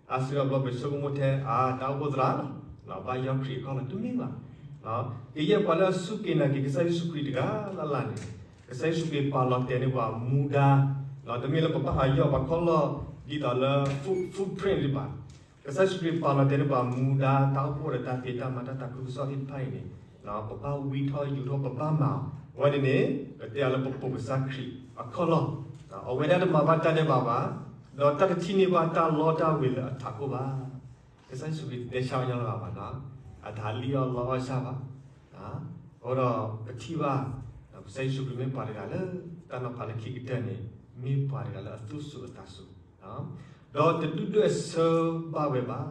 အါစုအဘျီပဆိကမိၣ်ထဲအါ တၢ်အိၣ်ဖှိၣ်သရၣ်လီၤ, ဘၣ်ယီၢ်ခရံာ်အခီၣ်လီၢ်တမ့ၢ်ဘၣ်. ကယဲၢ်ပှၤလၢအစူၢ်က့ၤနာ်က့ၤကစၢ်ယ့ၣ်ၡူးခရံာ်တဂၤလၢ်လၢ်န့ၣ်, ကစၢ်ယ့ၣ်ၡူးခရံာ်ပာ်လီၤတဲာ်န့ၢ်ပှၤမူဒါ, တမ့ၢ်လၢပဘၣ်ဟးယီၢ်ပှၤခီၣ်လီၢ် ဒ်သိးလၢ foot, footprint ဒံးဘၣ်. ကစၢ်ယ့ၣ်ၡူးခရံာ်ပာ်လီၤတဲာ်န့ၢ်ပှၤမူဒါ တၢ်အိၣ်ဖှိၣ်ဒီးတၢ်ဖံးတၢ်မၤတၢ်သးခုကစီၣ်သ့ၣ်တဖၣ်အံၤန့ၣ်, ပဘၣ်ဝံထီၣ်ယူၤထီၣ် ပဘၣ်မၤအီၤ, အဝဲန့ၣ်န့ၣ် ပတဲအီၤလၢပပိာ်ကစၢ်ခရံာ်အခီၣ်လီၢ်, အဝဲဒၣ်တမၤဘၣ်တၢ်ဒဲးဘးဘၣ်, ဒီးတၢ်တထံၣ်န့ၢ်ဘၣ်တၢ်လီတၢ်ဝ့ၤလၢအထးခိၣ်ဘၣ်. ကစၢ်ယ့ၣ်ၡူးခရံာ်တတဲဆါအီၤညီလီၤဘၣ်, အတၢ်လံၣ်အီၣ်လီအီၣ်ဆၣ်ဘၣ်. အဃိဒီးပထံၣ်ဘၣ် ကစၢ်ယ့ၣ်ၡူးခရံာ်မ့ၢ်ပှၤတဂၤလၢ တၢ်နီၤဖးလၢခံကတၢၢ်န့ၣ် မ့ၢ်ပှၤတဂၤလၢအသူၣ်စူၤအသးစူၤ, ဒီးတဒုၣ်ဒွဲၣ်ဆၢဘၣ်ဝဲဘၣ်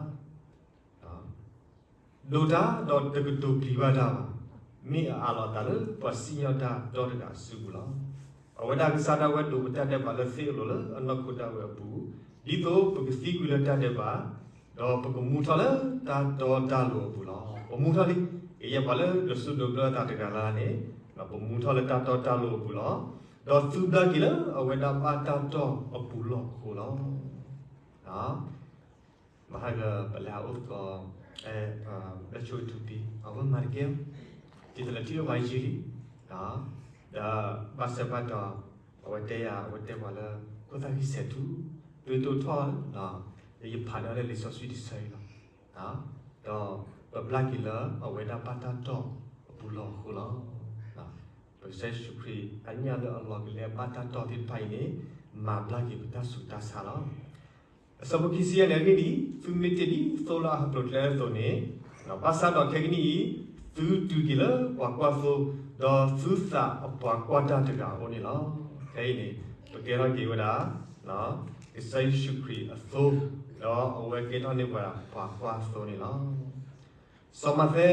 ဒိၣ်တၢ်ဒီးတကတိၤပျံၤဘၣ်တၢ်ဘၣ်, မ့ၢ်အအးလီၤအသးလၢပှၤစံၣ်ညီၣ်တၢ်ဒီတဂၤအစုပူၤလီၤ. အဝဲဒၣ်ကစၢ်ဒၣ်ဝဲဒိးပတၢ်ဒဲးဘးလၢသ့ၣ်အလိၤလၢအနီၢ်ခိတၢ်ဝဲအပူၤ, ဒ်သိးပကသံကွံာ်လၢတၢ်ဒဲးဘး, ဒီးပကမူထီၣ်လၢတၢ်တီတၢ်လိၤအပူၤလီၤ. ပမူထီၣ်လံ, ကယဲၢ်ပှၤလၢဒိးစူၢ်ဒိးဘျၢအသးတဂၤလၢ်လၢ်န့ၣ်, ပမူထီၣ်လၢတၢ်တီတၢ်လိၤအပူၤလီၤ. ဒီးသုဘျါက့ၤလၢအဝဲဒၣ်ဘၣ်တၢ်တီၢ်အပူၤလီၢ်အဃိလီၤ. မဟါကပလဲၤဟးအိၣ်သကိး ဘၣ်ဆိၣ်ဂ့ၤထူပံ အဝဲမၤတကဲ ဒ်သိးလၢထံၣ်အီၤဘၣ်ယံာ်လံ, ဒီးဘၣ်ဆၢဘၣ်တီၤ အဝဲတဲယၤ အဝဲတဲပှၤလၢ ခိၣ်သၣ်ဂံၢ်ဆဲးထူ ဒိၣ်ဒိၣ်ထီၣ် ယဖးန့ၢ်အီၤလၢလံာ်စီဆှံတဆၢအံၤလီၤ. ဒီးပဘျါက့ၤလၢအဝဲဒၣ်ဘၣ်တၢ်တီၢ်အပူၤလီၢ်အဃိလီၤ. ပကစၢ်ယ့ၣ်ၡူးခရံာ် အညၣ်လၢအလီၤကလဲဘၣ်တၢ်တီၢ်သ့ၣ်တဖၣ်အံၤန့ၣ် မၤဘျါက့ၤပတၢ်ဆူးတၢ်ဆါလီၤ. အဆၢဖိခံဆံယဲၢ်န့ၣ် အဂ့ၢ်ဒ်အံၤ, သုမ့ၢ်တ့ၢ်ဒ်သိလၢအဟးဖျိးကျဲအသိးန့ၣ်, ဘၣ်ဆၣ်ဒီးခဲကနံၣ်အံၤ သုတုၤက့ၤလၢပှၤကွၢ်သိ, ဒီးသုသးအပှၤကွၢ်တၢ်တဂၤအအိၣ်န့ၣ်လီၤ. ခဲအံၤန့ၣ် ပကဲထီၣ်က့ၤဝဲဒၣ် ကစၢ်ယ့ၣ်ၡူးခရံာ်အသိ, ဒီးအဝဲကဲထီၣ်န့ၢ်ပှၤပှၤကွၢ်သိန့ၣ်လီၤ. စီၤမးသဲ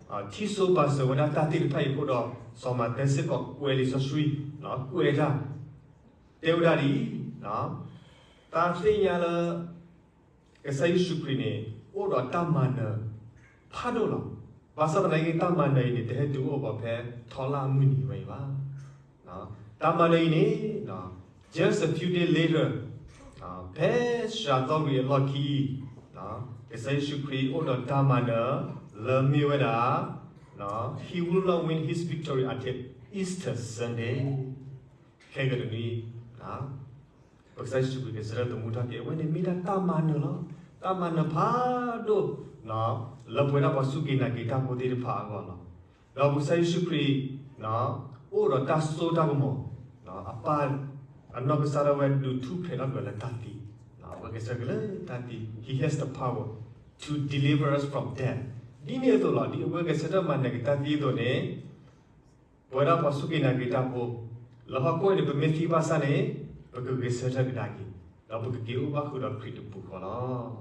ထံၣ်စိပာ်စၢၤဝဲဒၣ်တၢ်သ့ၣ်တဖၣ်အံၤအဃိဒီး စီၤမးသဲစ့ၢ်ကီးကွဲးလံာ်စီဆှံ, ကွဲးတၢ် တဲဝဲဒၣ်ဒ်အံၤ, သးသ့ၣ်ညါလၢ ကစၢ်ယ့ၣ်ၡူးခရံာ်န့ၣ် အိၣ်ဒီးတၢ်မၤနၢၤဖးဒိၣ်လီၤ. ဘၣ်ဆၣ်သနာ်က့ တၢ်မၤနၢၤအံၤန့ၣ် တဟဲတုၤအိၣ်ဘၣ်ဖဲထီလၢ်မုၢ်နံၤဝဲအံၤဘၣ်. တၢ်မၤနၢၤအံၤန့ၣ် just a few days later, ဖဲစှၤသီဂ့ၤအလီၢ်ခံ ကစၢ်ယ့ၣ်ၡူးခရံာ်အိၣ်ဒီးတၢ်မၤနၢၤ လၢမ့ၢ်ဝဲဒၣ် He will not win his victory until Easter Sunday. ခဲကနံၣ်အံၤ ပကစၢ်ယ့ၣ်ၡူးခရံာ်ကစၢ်လၢသမူထီၣ်က့ၤ အဝဲန့ၣ်မ့ၢ်ဒၣ်တၢ်မၤနၢၤလီၤ. တၢ်မၤနၢၤဖးဒိၣ် လၢပဝဲဒၣ်ပှၤစူၢ်က့ၤနာ်က့ၤတၢ်ဖိသ့ၣ်တဖၣ်အဂီၢ်လီၤ. ဒီးပကစၢ်ယ့ၣ်ၡူးခရံာ် အိၣ်ဒီးတၢ်စိတၢ်ကမီၤ, အပၢ်အနီၢ်ကစၢ်ဒၣ်ဝဲဒုးထူၣ်ဖျဲးထီၣ်က့ၤလၢတၢ်သံ, အဝဲကဆှၢက့ၤလၢတၢ်သံ, He has the power to deliver us from death. ဒ်န့ၣ်အသိးလီၤ, ဒ်အဝဲကဆှၢတၢ်မၤနၢၤက့ၤတၢ်သံအသိးန့ၣ် ပဝဲဒၣ်ပှၤစူၢ်က့ၤနာ်က့ၤတၢ်ဖိ လၢဟီၣ်ခိၣ်အံၤန့ၣ် ပမ့ၢ်သံဘၣ်ဆၣ်န့ၣ် ပကဂဲၤဆၢထၢၣ်ကဒါက့ၤ, ဒီးပကက့ၤအိၣ်ဘၣ်ဃုာ်ဒီးခရံာ်တပူၤဃီလီၤ.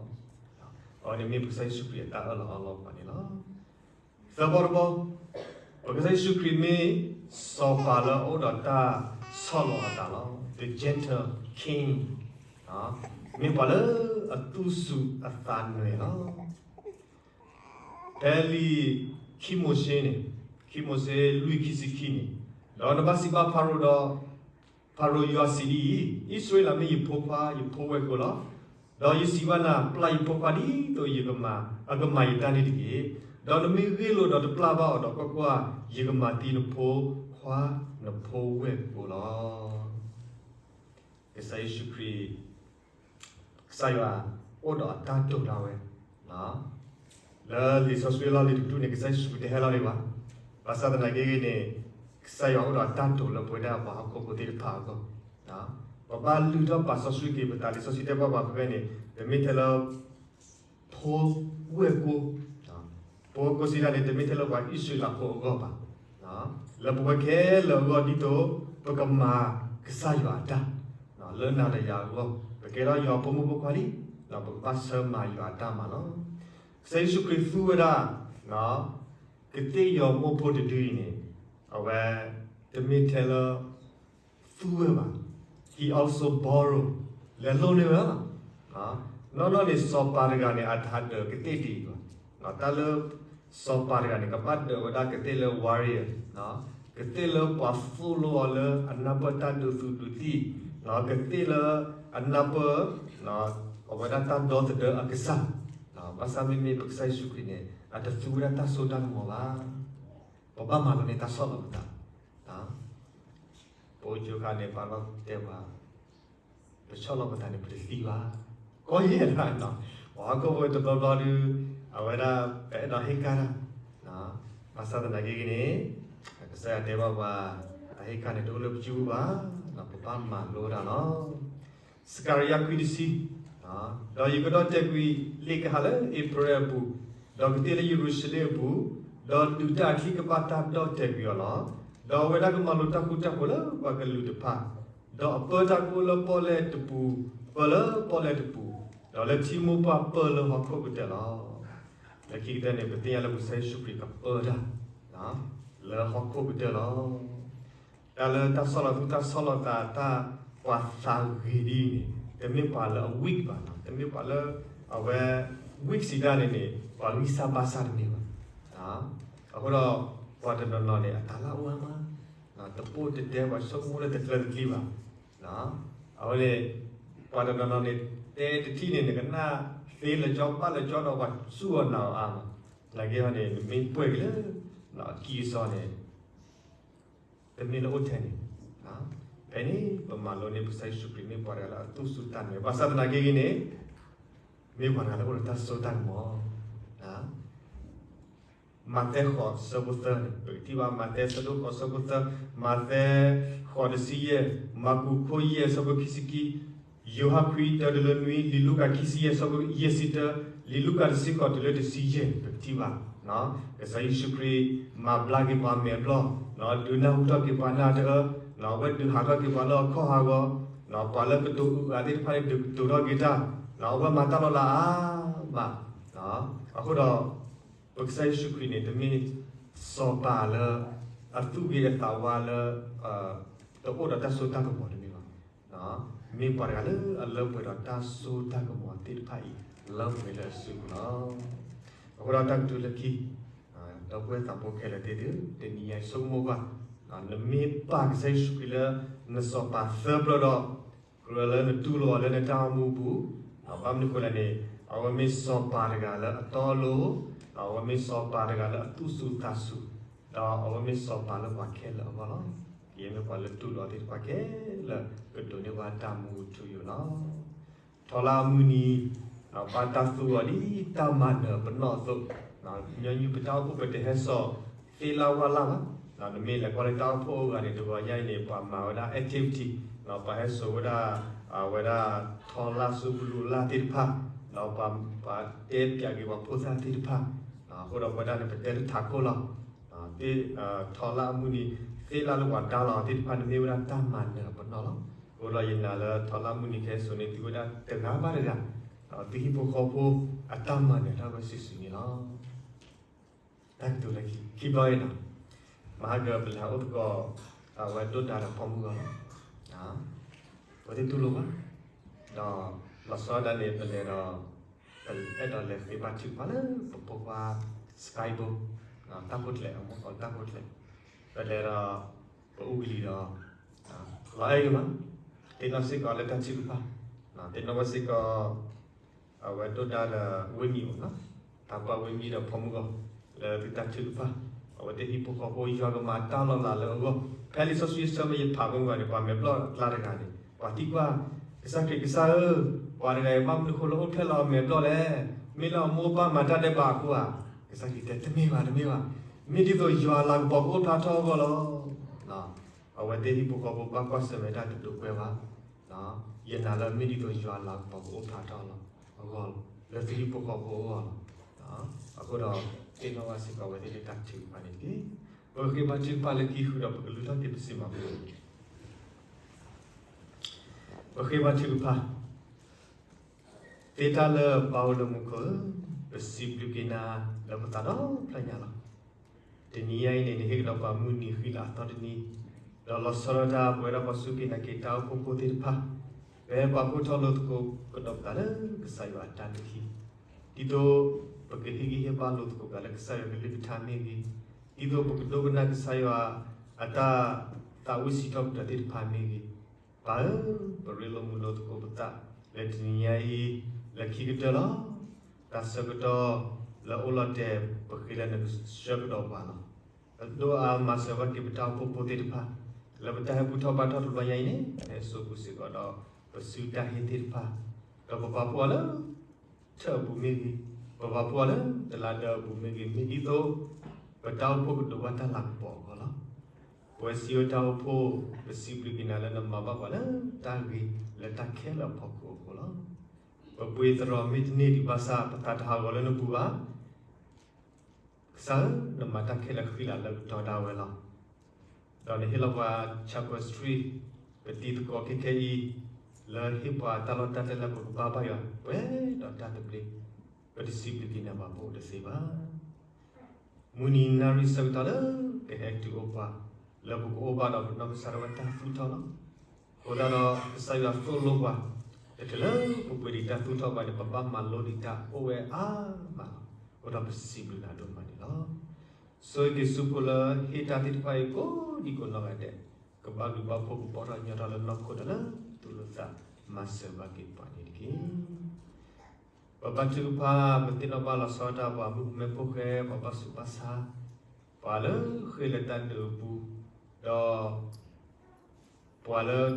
အဝဲန့ၣ်မ့ၢ်ပကစၢ်ယ့ၣ်ၡူးခရံာ်အတၢ်အၢၣ်လီၤအီလီၤပှၤန့ၣ်လီၤ. သၢဘီတဘီ, ပကစၢ်ယ့ၣ်ၡူးခရံာ်မ့ၢ်စီၤပၤလၢအအိၣ်ဒီးတၢ်ဆီၣ်လီၤအသးလီၤ. The gentle king, မ့ၢ်ပှၤလၢအသူၣ်စူၤအသးနွဲၣ်လီၤ. ဖဲလံာ်ခံမိၤၡ့န့ၣ်, ခံမိၤၡ့လွံၢ်ခံဆံခံန့ၣ်, ဒီးနဘၣ်စံးဘၣ်ဖၤရိၤဒီး, ဖၤရိၤယွၤစံးဒ်အံၤ, အံၣ်စရ့လးမ့ၢ်ယဖိခွါ ယဖိဝဲၢ်ကိလီၤ. ဒီးယစံးဘၣ်နၤ, ပျၢ်ယဖိခွါဒ်သိးယကမၤ, အကမၤယတၢ်န့ၣ်တက့ၢ်. ဒီးနမ့ၢ်ဂ့ၢ်လိာ်ဒီးတပျၢ်ဘၣ်အီၤဒီး ကွၢ်ကွၢ်, ယကမၤသံနဖိခွါနဖိဝဲၢ်ကိလီၤ. ကစၢ်ယ့ၣ်ၡူးခရံာ် ကစၢ်ယွၤအိၣ်ဒီးအတၢ်တိာ်ဒၣ်ဝဲ, လၢလံာ်စီဆှံလီၢ်လံၤတကတြူၢ်န့ၣ် ကစၢ်ယ့ၣ်ၡူးခရံာ်တဟဲလီၤဒံးဘၣ်. ဘၣ်ဆၣ်သနာ်က့ဂ့ၤန့ၣ် ကစၢ်ယွၤအိၣ်ဒီးအတၢ်တိာ်လၢပဝဲဒၣ်ပှၤဟီၣ်ခိၣ်ဖိသ့ၣ်တဖၣ်အဂီၢ်. ပဘၣ်လုၢ်ထီၣ်ပာ်စီဆှံက့ၤပသး လံာ်စီဆှံတဲဘၣ်ပှၤဖဲန့ၣ် တမ့ၢ်ထဲလၢ ဖိဝဲၢ်ကိ, ဖိဝဲၢ်ကိစံးဒ်န့ၣ် တမ့ၢ်ထဲလၢပှၤအံၣ်စရ့လးဖိအဂီၢ်ဘၣ်. လၢပဝဲခဲလၢာ်အဂီၢ်ဒ်သိး ပကမၤကစၢ်ယွၤအတၢ်, လၢနၤဒီးယၤအဂီၢ် ပကဲထီၣ်ယွၤဖိမုၣ်ဖိခွါလံ, ပကဘၣ်ဆၢမၤယွၤအတၢ်မၤလီၤ. ကစၢ်ယ့ၣ်ၡူးခရံာ်သူဝဲဒၣ် ကသ့ၣ်ယီၤမိၢ်ဖိတဒုအံၤန့ၣ် အဝဲ တမ့ၢ်ထဲလၢ သူဝဲဘၣ်. He also borrow, လဲၤလိၣ်န့ၢ်ဝဲလီၤ. နီၢ်နီၢ်န့ၣ် စီၤပၤတဂၤန့ၣ် အတဟးဒၢးကသ့ၣ်ဒ်အံၤဘၣ်. တၢ်လၢ စီၤပၤတဂၤန့ၣ် ကဘၣ်ဒၢးဝဲဒၣ်ကသ့ၣ်လၢ warrior, ကသ့ၣ်လၢပှၤသိၣ်လိအီၤလၢအနၢ်ပၢၢ်တၢ်ဒိးသူဒိးသံ, ကသ့ၣ်လၢအနၢ်ပၢၢ် အဝဲဒၣ်တၢ်ဒီသဒၢအကစၢ်. ဘၣ်ဆၣ်မ့မ့ၢ်ပကစၢ်ယ့ၣ်ၡူးခရံာ်န့ၣ် အတသူဝဲဒၣ်တၢ်စိတၢ်ကမီၤဘၣ်. ပဘၣ်မၤလိန့ၢ်တၢ်ဆီၣ်လီၤပသး ပအိၣ်ကၠိခါန့ၣ် ပှၤလီၤတဲပှၤ ပဆီၣ်လီၤပသးန့ၣ် ပတသံဘၣ်. ကီယဲၢ်ဒၣ်နီၤ, ပှၤဟီၣ်ခိၣ်ဖိတဘျီဘျီဒုး အဝဲဒၣ်ပအဲၣ်ဒိးဟ့ၣ်ကၣ်တၢ်, ဘၣ်ဆၣ်သနာ်က့ဂ့ၤန့ၣ် ကစၢ်ယွၤတဲဘၣ်ပှၤ အဟ့ၣ်ကၣ်န့ၣ် တအိၣ်လၢပစုပူၤဘၣ်, ပဘၣ်မၤလိတၢ်လီၤ. စကၤရယၤခွံတဆံ, ဒီးယကဒီၣ်တဲာ်ကွံာ်လ့ၣ်ကဟၣ်လၢအ့ဖရဲၣ်အပူၤ, ဒီးကသ့ၣ်လၢယရူၤၡလ့ၣ်အပူၤ, ဒီးဒုးတၢ်အချံကဘၣ်တၢ်ဒီၣ်တဲာ်ကွံာ်အီၤလီၤ. ဒီးအဝဲဒၣ်ကမၤလိတၢ်ဃူတၢ်ဖိးလၢပှၤကလုာ်တဖၣ်, ဒီးအပၢတၢ်ကအိၣ်လၢပီၣ်လဲၣ်တပူၤ ပၢလၢပီၣ်လဲၣ်တပူၤ, ဒီးလၢထံမိၢ်ပှၢ်ပၢလၢဟီၣ်ခိၣ်ကတၢၢ်လီၤ. လၢခံကတၢၢ်န့ၣ် ပသ့ၣ်ညါလၢပကစၢ်ယ့ၣ်ၡူးခရံာ်ကပၢတၢ် လၢဟီၣ်ခိၣ်ကတၢၢ်လီၤ. တၢ်လၢတၢ်ဆီၣ်လီၤသူၣ်တၢ်ဆီၣ်လီၤသး တၢ်ပှၤသးဂ့ၤဒ်အံၤန့ၣ် တမ့ၢ်ပှၤလၢအ weak ဘၣ်, တမ့ၢ်ပှၤလၢ အဝဲ weak စံးဒၣ်န့ၣ်န့ၣ် ပှၤဂံၢ်စၢ်ဘါစၢ်တမ့ၢ်ဘၣ်. အဃိဒီး ပှၤတနီၤနီၤန့ၣ် အတၢ်လၢအအိၣ်အါမး, တပိၢ်တတဲပှၤဆိကမိၣ်လၢတကျၢၤတကျံၤဘၣ်. အဝဲန့ၣ် ပှၤတနီၤနီၤန့ၣ် တဲတထံၣ်န့ၣ် နကနၣ်သ့လၢာ်ကၠီဘၣ်လၢာ်ကၠီဒီး ပှၤစူၢ်အီၤနာ်အီၤအါမး. နာ်က့ဟီန့ၣ် နမ့ၢ်ပှဲၤက့ၤလၢ အကံၢ်အစီန့ၣ် တမ့ၢ်လၢအိၣ်ထဲန့ၣ်, ဖဲန့ၣ် ပမၤလိန့ၢ်ပကစၢ်ယ့ၣ်ၡူးခရံာ် မ့ၢ်ပှၤတဂၤလၢအသူၣ်စူၤသးနာ်, ဘၣ်ဆၣ်သနာ်က့ဂ့ၤန့ၣ် မ့ၢ်ပှၤတဂၤလၢအိၣ်ဒီးတၢ်စိတၢ်ကမီၤ. မးသဲဃိးဆၢဖိသၢန့ၣ် ပကထံၣ်ဘၣ် မးသဲဆၢဒိၣ်ဃိးဆၢဖိသၢ, မးသဲဃိးတဆံယဲၢ်, မၢ်ကူးခိၣ်ယဲၢ်ဆၢဖိခံဆံခံ, ယိၤဟၣ်ခွံတၢတုၤလၢနွံ, လံာ်လူၤကၣ်ခံဆံယဲၢ်ဆၢဖိယဲၢ်ဆံတၢ, လံာ်လူၤကၣ်တဆံဃိးတုၤလၢတဆံယဲၢ် ပကထံၣ်ဘၣ် ကစၢ်ယ့ၣ်ၡူးခရံာ် မၤဘျါက့ၤပှၤမဲာ်ဘျီၣ်, ဒုးနၢ်ဟူထီၣ်က့ၤပှၤနၢ်တအၢ, အဝဲဒုးဟးထီၣ်က့ၤပှၤလၢအခီၣ်ဟးဂီၤ, ပှၤလၢကတိၤအုးအသ့ၣ်တဖၣ်န့ၣ် ဒုးကတိၤထီၣ်က့ၤတၢ်, အဝဲမၤတၢ်လီၤလးအါမး. အဃိဒီး ပကစၢ်ယ့ၣ်ၡူးခရံာ်န့ၣ် တမ့ၢ်စီၤပၤလၢ အသူၣ်ဂ့ၤအသးဝါလၢ တအိၣ်ဒီးတၢ်စိတၢ်ကမီၤတမ့ၢ်ဘၣ်. မ့ၢ်ပှၤတဂၤလၢအလၢပှဲၤဒီးတၢ်စိတၢ်ကမီၤသ့ၣ်တဖၣ်အံၤ လၢပှဲၤလၢအစုပူၤလီၤ. အဃိဒီးတၢ်ကတိၤလၢခံ ဒီပုၢ်ဝဲၢ်သးဖိခဲလၢာ်သ့ၣ်ဧၢ, တနံၤညါအံၤဆိကမိၣ်ကွၢ်, နမ့ၢ်ပာ်ကစၢ်ယ့ၣ်ၡူးခရံာ်လၢ နစီၤပၤသၢဖျၢၣ်ဒီး ကြၢးလၢနတူၢ်လိာ်အီၤလၢနတၢ်အိၣ်မူအပူၤ, ဘၣ်မနုၤအဃိလဲၣ်န့ၣ် အဝဲမ့ၢ်စီၤပၤတဂၤလၢအတီအလိၤ, အဝဲမ့ၢ်စီၤပၤတဂၤလၢအသူၣ်စူၤသးစူၤ, ဒီးအဝဲမ့ၢ်စီၤပၤလၢပှၤခဲလၢာ်အဂီၢ်လီၤ. ကယဲၢ်မ့ၢ်ပှၤလၢတူၢ်လိာ်အီၤသ့ၣ်တဖၣ်ခဲလၢာ် ကဒိးန့ၢ်ဘၣ်တၢ်မူအထူအယိာ်လီၤ. ထီလၣ်အမုၢ်နံၤ ဘၣ်တၢ်သူအီၤဒ်တၢ်မၤနၢၤပနီၣ်အသိး, ညီနုၢ်ပတၢ်အိၣ်ဖှိၣ်ပတဟဲစိာ်သ့လါဝါလါဘၣ်. နမ့ၢ်လဲၤကွၢ်လၢတၢ်အိၣ်ဖှိၣ်အိၣ်ဂၤန့ၣ် တဂီၤညါအံၤန့ၣ် ပှၤမၤဝဲဒၣ် activity, ပှၤဟဲစိာ်ဝဲဒၣ် အဝဲဒၣ်ထီလၣ်ဆူပလူလၢ်သ့ၣ်တဖၣ်, ပှၤတဲပၠးက့ၤပှၤဖိသၣ်သ့ၣ်တဖၣ်, အဃိဒီးပဝဲဒၣ်န့ၣ် ပတဲတထးခိၣ်လီၤ. ထီလၣ်အမုၢ်နံၤ သ့လါလၢပှၤဒါလီၤသ့ၣ်တဖၣ်န့ၣ် မ့ၢ်ဝဲဒၣ်တၢ်မၤနၢၤပနီၣ်လီၤ. အဃိဒီးယနာ်လၢထီလၣ်အမုၢ်နံၤကဟဲစိာ်န့ၢ်သုဝဲဒၣ်တဂၤဘၣ်တဂၤ, သုဟံၣ်ဖိဃီဖိအတၢ်မၤနၢၤတၢ်ဝဲစုာ်စုာ်န့ၣ်လီၤ. တၢ်ကတိၤလၢခံဘျီအံၤနီၤ, မဟါကပလဲၤဟးအိၣ်သကိး အဝဲဒိၣ်ဒါဒီးဖီမုၢ်ဂီၢ်လီၤ. ပဝဲသ့ၣ်တူၢ်လိာ်ဘၣ်, ဒီးလီၤဆီဒၣ်တၢ်န့ၣ် ပလဲၤဒီး ပအဲၣ်ဒိးလဲၤဃ့ဘါထုကဖၣ်လၢပဖိခွါ Skybo တၢ်ဖိတလဲး အမိၢ်ကီးတၢ်ဖိတလဲး, ပလဲၤဒီး ပအူကလံၤဒီး လီၤအဲၣ်ဂ့ၤမး, သ့ၣ်နီၣ်စ့ၢ်ကီးလၢတၢ်ထုကဖၣ်, သ့ၣ်နီၣ်ဝဲစ့ၢ်ကီး အဝဲဒိၣ်ဒါဒီးဝ့ၢ်မံၤအိၣ်နီၤ, တၢ်ပှၢ်ဝ့ၢ်မံၤဒီးဖီမုၢ်ဂီၢ် လၢသုတၢ်ထုကဖၣ်, အဝဲသ့ၣ်ဟံၣ်ဖိဃီဖိယွၤကမၤတၢ်လီၤလးလၢအဂီၢ်, ဖဲလံာ်စီဆှံအဆၢမ့ၢ်ယဖးဝဲမုၢ်ဂီၢ်န့ၣ် ပှၤမဲာ်ဘျီၣ်အကျါတဂၤန့ၣ် ပှၤသံကွၢ် ကစၢ်ခရံာ်ကစၢ်ဧၢ, ပှၤတဂၤအံၤဘၣ်မနုၤအဃိလၢအိၣ်ဖျဲၣ်လီၤအမဲာ်ဘျီၣ်လဲၣ်, မ့ၢ်လၢအမိၢ်အပၢ်မၤတၢ်ဒဲးဘးအဃိဧါ. ကစၢ်ခရံာ်တဲ တမ့ၢ်ဘၣ် တမ့ၢ်ဘၣ်, မ့ၢ်ဒ်သိးယွၤအလၤကပီၤကအိၣ်ဖျါထီၣ်အဂီၢ်လီၤ. အဝဲသ့ၣ်ဟံၣ်ဖိဃီဖိဘၣ်ကွၢ်ဆၢၣ်မဲာ်တၢ်တဒိးကွဲဘၣ်, ယနာ်လၢမ့ၢ်ဒ်သိးယွၤအလၤကပီၤကအိၣ်ဖျါထီၣ်လီၤအဂီၢ်လီၤ, လၢသုဟံၣ်ဖိဃီဖိအဂီၢ်လီၤ. အဃိဒီး သ့ၣ်နီၣ်ဘၣ်စ့ၢ်ကီးအဝဲသ့ၣ်လၢတၢ်ထုကဖၣ်န့ၣ်တက့ၢ်. ပဃ့ဘါထုကဖၣ်လၢခံဃုာ်ဒီး ပကလူၤထီၣ်က့ၤပစံးမၤပူၤ ပဃ့ဘါထုကဖၣ်, သ့တၢ်လၢပၢ်အိၣ်လၢမူခိၣ်ဧၢ, ပစံးဘျုးက့ၤနၤလၢပသးဒီဖျၢၣ်ညါလီၤ. တနံၤညါအံၤန့ၣ် နဟ့ၣ်ကဒီးပှၤမုၢ်နံၤဃံလၤအသီတနံၤ, ဒီးလီၤဆီဒၣ်တၢ်ပဝဲဒၣ်ပှၤစူၢ်က့ၤနာ်က့ၤတၢ်အိၣ်ဖှိၣ်ဖိသ့ၣ်တဖၣ်, ပဟဲပာ်ဖှိၣ်ထီၣ်လိာ်သကိးကဒီးပသးလၢကစၢ်ယွၤအတၢ်လုၢ်ဟံၣ်, ဒ်သိးပကဟ့ၣ်ဂံၢ်ဟ့ၣ်ဘါလိာ်သကိးပသးလၢကစၢ်ယွၤကလုၢ်ကထါမ့ၢ်ဂ့ၤ, ဒ်သိးပကဒိကနၣ်ကစၢ်ယွၤအတၢ်သးဝံၣ်စံးထီၣ်ပတြၢၤသ့ၣ်တဖၣ်မ့ၢ်ဂ့ၤ, ပၢ်ဧၢ, ပရ့လိာ်မုာ်လိာ်သကိးပသးလၢတနံၤညါအံၤ လၢခံကတၢၢ်လီၤ. တၢ်ဆၢကတီၢ်လၢအိၣ်လီၤတဲာ် ပဃ့လၢနကဆှၢကဒီးပှၤလီၤ. ဒိးအါမၤစၢၤဘၣ်က့ၤပတၢ်အိၣ်ဖှိၣ်ဖိသ့ၣ်တဖၣ် လၢပတၢ်ဟဲဘူၣ်ထီၣ်ဘါထီၣ်တဘျီညါအံၤန့ၣ် ဟဲစိာ်ပူၤစ့ၢ်ကီးဒီး ပစုတၢ်ဟ့ၣ်သ့ၣ်တဖၣ်, ဒီးပပာ်ဖှိၣ်အီၤလၢ ထၢၣ်အပူၤမ့ၢ်ဂ့ၤ, ပပာ်ဖှိၣ်အီၤလၢတလါဒၢအပူၤမ့ၢ်ဂ့ၤ, မ့ၢ်ဒ်သိး ပတၢ်အိၣ်ဖှိၣ်ကဒိးဘၣ်တၢ်လၤကပီၤအဂီၢ်လီၤ. ပဝဲစံးဝဲတၢ်အိၣ်ဖှိၣ် ပစံးဘျုးက့ၤနၤလၢနမၤဘၣ်ပှၤလၢတၢ်ဂ့ၤလၢတၢ်ခဲလၢာ်အဖီခိၣ်အဃိလီၤ. ပပှ့ၤသရိာ်မ့ၢ်တန့ၢ်ဒံးဘၣ်ဆၣ် ပသးတဟးဂီၤလၢနပူၤဘၣ်. ကစၢ်ဧၢ, နမၤတၢ်ခဲလၢာ်ဃံလၤလၢကတီၢ်ဒၣ်ဝဲလီၤ. ဒီးနဟ့ၣ်လီၤပှၤ Chapel Street ပတံၤသကိးခဲခဲအံၤ လၢဟ့ၣ်ပှၤတၢ်လီၢ်တၢ်ကျဲလၢပကဘါဘၣ်ယွၤ ပှဲၤဒီးတၢ်သဘျ့, ပတစံးဘျုးက့ၤနၤဘၣ်ဖိတသ့ဘၣ်. မုၢ်နံၤနၣ်ရံၣ်ဆၢကတီၢ်လၢကဟဲတုၤအိၣ်ပှၤ လၢပကအိၣ်ဘၣ်ဒီးပနီၢ်ကစၢ်ဒၣ်ဝဲတၢ်သူၣ်ထီၣ်လီၤ. အဃိသတးဒီး ကစၢ်ယွၤသိၣ်လိပှၤ တချုးလၢပပှ့ၤဒံးတၢ်သူၣ်ထီၣ်ဘၣ်န့ၣ် ပဘၣ်မၤလိဒံးတၢ်အိၣ်ဝဲအါမးလီၤ. အဃိဒီးပစံးဘျုးနၤဒိၣ်မးန့ၣ်လီၤ. ဆိၣ်ဂ့ၤက့ၤဆူဖိလၢဟ့ၣ်တၢ်သ့ၣ်တဖၣ်အံၤကိးဒံကိးနီၢ်ဂၤဒဲး, ကဘၣ်ဘျုးဘၣ်ဖှိၣ်ကပီၤထီၣ်ညီထီၣ်လၢနီၢ်ခိဒီးလၢသူၣ်လၢသး မၤစၢၤဘၣ်က့ၤပှၤန့ၣ်တက့ၢ်. ပဘါထုကဖၣ် ပသ့ၣ်နီၣ်ဘၣ်လီၤဆီဒၣ်တၢ် ပှၤမုၣ်ကမဲဖိဃဲ ပှၤဘၣ်ဆူးဘၣ်ဆါ, ပှၤလၢဃ့ၢ်လၢတၢ်ဒုးအပူၤ, ဒီး ပှၤလၢ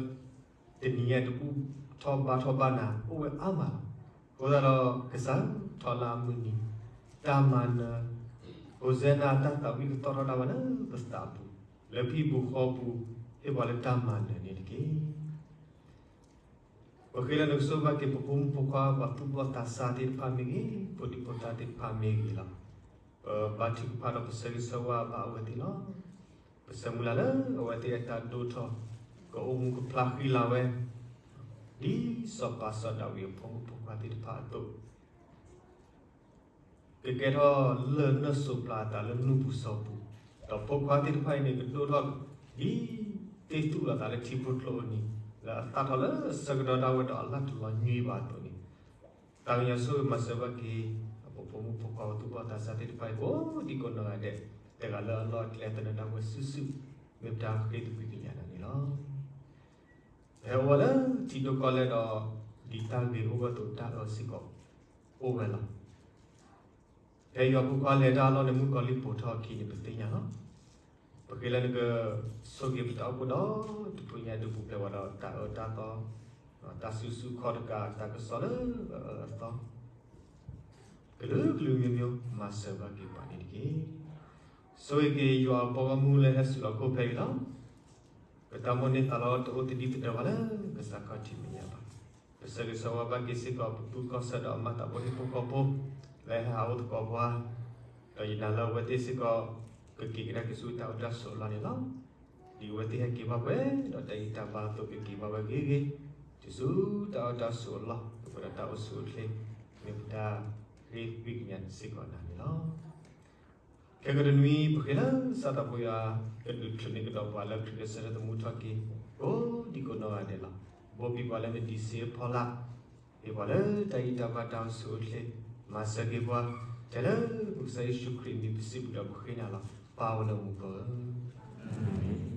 တနံၤညါတဘူၣ်ထီၣ်ဘါထီၣ်ဘၣ်နၤ အိၣ်ဝဲအါမးလီၤ. အဃိသတးဒီး ကစၢ်ထီၣ်လၢအမုၢ်နံၤ တၢ်မၤနၢၤ ဟိစဲနၤ တၢ်သးဝံၣ်ကသီၣ်ထီၣ်ဒၣ်ဝဲလၢပသးပူၤ, လၢဟံၣ်ပူၤဃီပူၤ ဟ့ၣ်ပှၤလၢတၢ်မၤနၢၤန့ၣ်တက့ၢ်. ပဃ့လၢနကဆိၣ်ဂ့ၤဘၣ်က့ၤ ပဖိမုၣ်ဖိခွါ ပှၤသူၣ်ဘီၣ်သးစၢ်သ့ၣ်တဖၣ်မ့ၢ်ဂ့ၤ, ဖိဒံဖိသၣ်သ့ၣ်တဖၣ်မ့ၢ်ဂ့ၤလီၤ. ပဘါထုကဖၣ်ဒီးပဆၢဂ့ၤဆၢဝါဘၣ်အဝဲသ့ၣ်လီၤ. ပဆၢမုၢ်လၢ်လၢအဝဲသ့ၣ်အတၢ်ဒိၣ်ထီၣ် ကအိၣ်မူကဖျါဃံလၤဝဲ ဒ်စီၤပၤစီၤဒၤဝံးအဖိမုၣ်ဖိခွါသ့ၣ်တဖၣ်အသိး ကကဲထီၣ်လၢၢ်နီၢ်စိးပျၢၤအသးလၢနူၢ်ပူၤစီၤပူၤ, ဒီးဖိခွါသ့ၣ်တဖၣ်အံၤန့ၣ် ကဒိၣ်ထီၣ်ဒ်သ့ၣ်သူၣ်လီၤသးလၢထံဖိကျိအနံၤ, လၢအသၣ်ထီၣ်လၢဆၢကတီၢ်ဒၣ်ဝဲဒီးအလၣ်တလီၤညွံးဘၣ်အသိးန့ၣ်, သးကညီၤဆိၣ်ဂ့ၤမၤစၢၤဘၣ်က့ၤ အပဖိမုၣ်ဖိခွါ ပသူၣ်ဘီၣ်သးစၢ်သ့ၣ်တဖၣ်အံၤ ကိးဒံကိးနီၢ်ဂၤဒဲး, တဂၤလၢအလီၢ်အကျဲသနၢၣ်ဒၣ်ဝဲစုာ်စုာ် မ့ၢ်ပတၢ်ဃ့သကွံၢ်ကညးနၤန့ၣ်လီၤ. ပဟဲအိၣ်ဝဲလၢထံဒိၣ်ကီၢ်လဲၢ်ဒီး ဒ်တၢ်ဂ့ၤအိၣ်ဝဲအသိး တၢ်အၢစ့ၢ်ကီးအိၣ်ဝဲလီၤ. ဖဲယွၤဖိခွါလဲၤတၢ်အလီၢ်န့ၣ် မုၣ်ကီၤလံၢ်ပိာ်ထီၣ်အခံန့ၣ် ပသ့ၣ်ညါလီၤ. ပဃ့လၢနကဆိၣ်ဂ့ၤပတၢ်အိၣ်ဖှိၣ်ဒီတဖုညါ ဒုးပူၤဖျဲးဝဲဒီးတၢ်အၢတၢ်သီ, တၢ်စုဆူၣ်ခီၣ်တကး တၢ်ကစီၣ်လၢအအၢအသီ ကလုာ်ကလုာ်မိမိ မၤစၢၤဘၣ်က့ၤပှၤန့ၣ်တက့ၢ်. ဆိၣ်ဂ့ၤက့ၤယွၤအပှၤဂီၢ်မုၢ်လၢဟဲစူးလီၤခိၣ်ဖဲအံၤလီၤ. ပတၢ်မိၣ်န့ၢ်သးလီ တအိၣ်တဒံၣ်သဒၢဘၣ်လၢကစၢ်ခီၣ်ထံးမဲာ်ညါဘၣ်. ပဆၢဂ့ၤဆၢဝါဘၣ်က့ၤစ့ၢ်ကီး ပပုၢ်ကီၢ်ဆၢဒီးအမၤသးဖိဟံၣ်ဖိဃီဖိ လၢဟဲဟးအိၣ်သကိးပှၤ, ဒီးယနာ်လၢအဝဲသ့ၣ်စ့ၢ်ကီး ကက့ၤကဒါက့ၤဆူတၢ်အိၣ်တၢ်ဆိးအလီၢ်န့ၣ်လီၤ. ဒ်အဝဲသ့ၣ်ဟဲက့ၤဘၣ်ပှဲၤဒီးတၢ်ဂံၢ်တၢ်ဘါအသိး ကက့ၤဘၣ်ဝဲဂ့ၤဂ့ၤ, တုၤဆူတၢ်အိၣ်တၢ်ဆိးအလီၢ် ပပှဲၤဒီးတၢ်အိၣ်ဆူၣ်အိၣ်ချ့, မ့ၢ်ပတၢ်ဃ့သကွံၢ်ကညးစ့ၢ်ကီးနၤန့ၣ်လီၤ. ခဲကတနွံ ပဃ့လၢစၢ်သးဖိယွၤ ကဒုးချုးန့ၢ်ကဒီးပှၤလၢခရံာ်အဆၢထၢၣ်သမူထီၣ်က့ၤ ကိးဒံကိးနီၢ်ဂၤဒဲးလီၤ. ဘိးဘံၣ်ပှၤလၢနဒံးဆံးအဖီလာ်, ဟ့ၣ်ပှၤလၢတၢ်ဂံၢ်တၢ်ဘါတၢ်အိၣ်ဆူၣ်အိၣ်ချ့, မၤစၢၤက့ၤပှၤ, ထဲလၢပကစၢ်ယ့ၣ်ၡူးခရံာ်အမံၤပစံးဘျုးဒီးပဃ့နၤလီၤ. ပၢ်ဝဲလၢမူခိၣ်ဧၢ, အၤမ့ၣ်.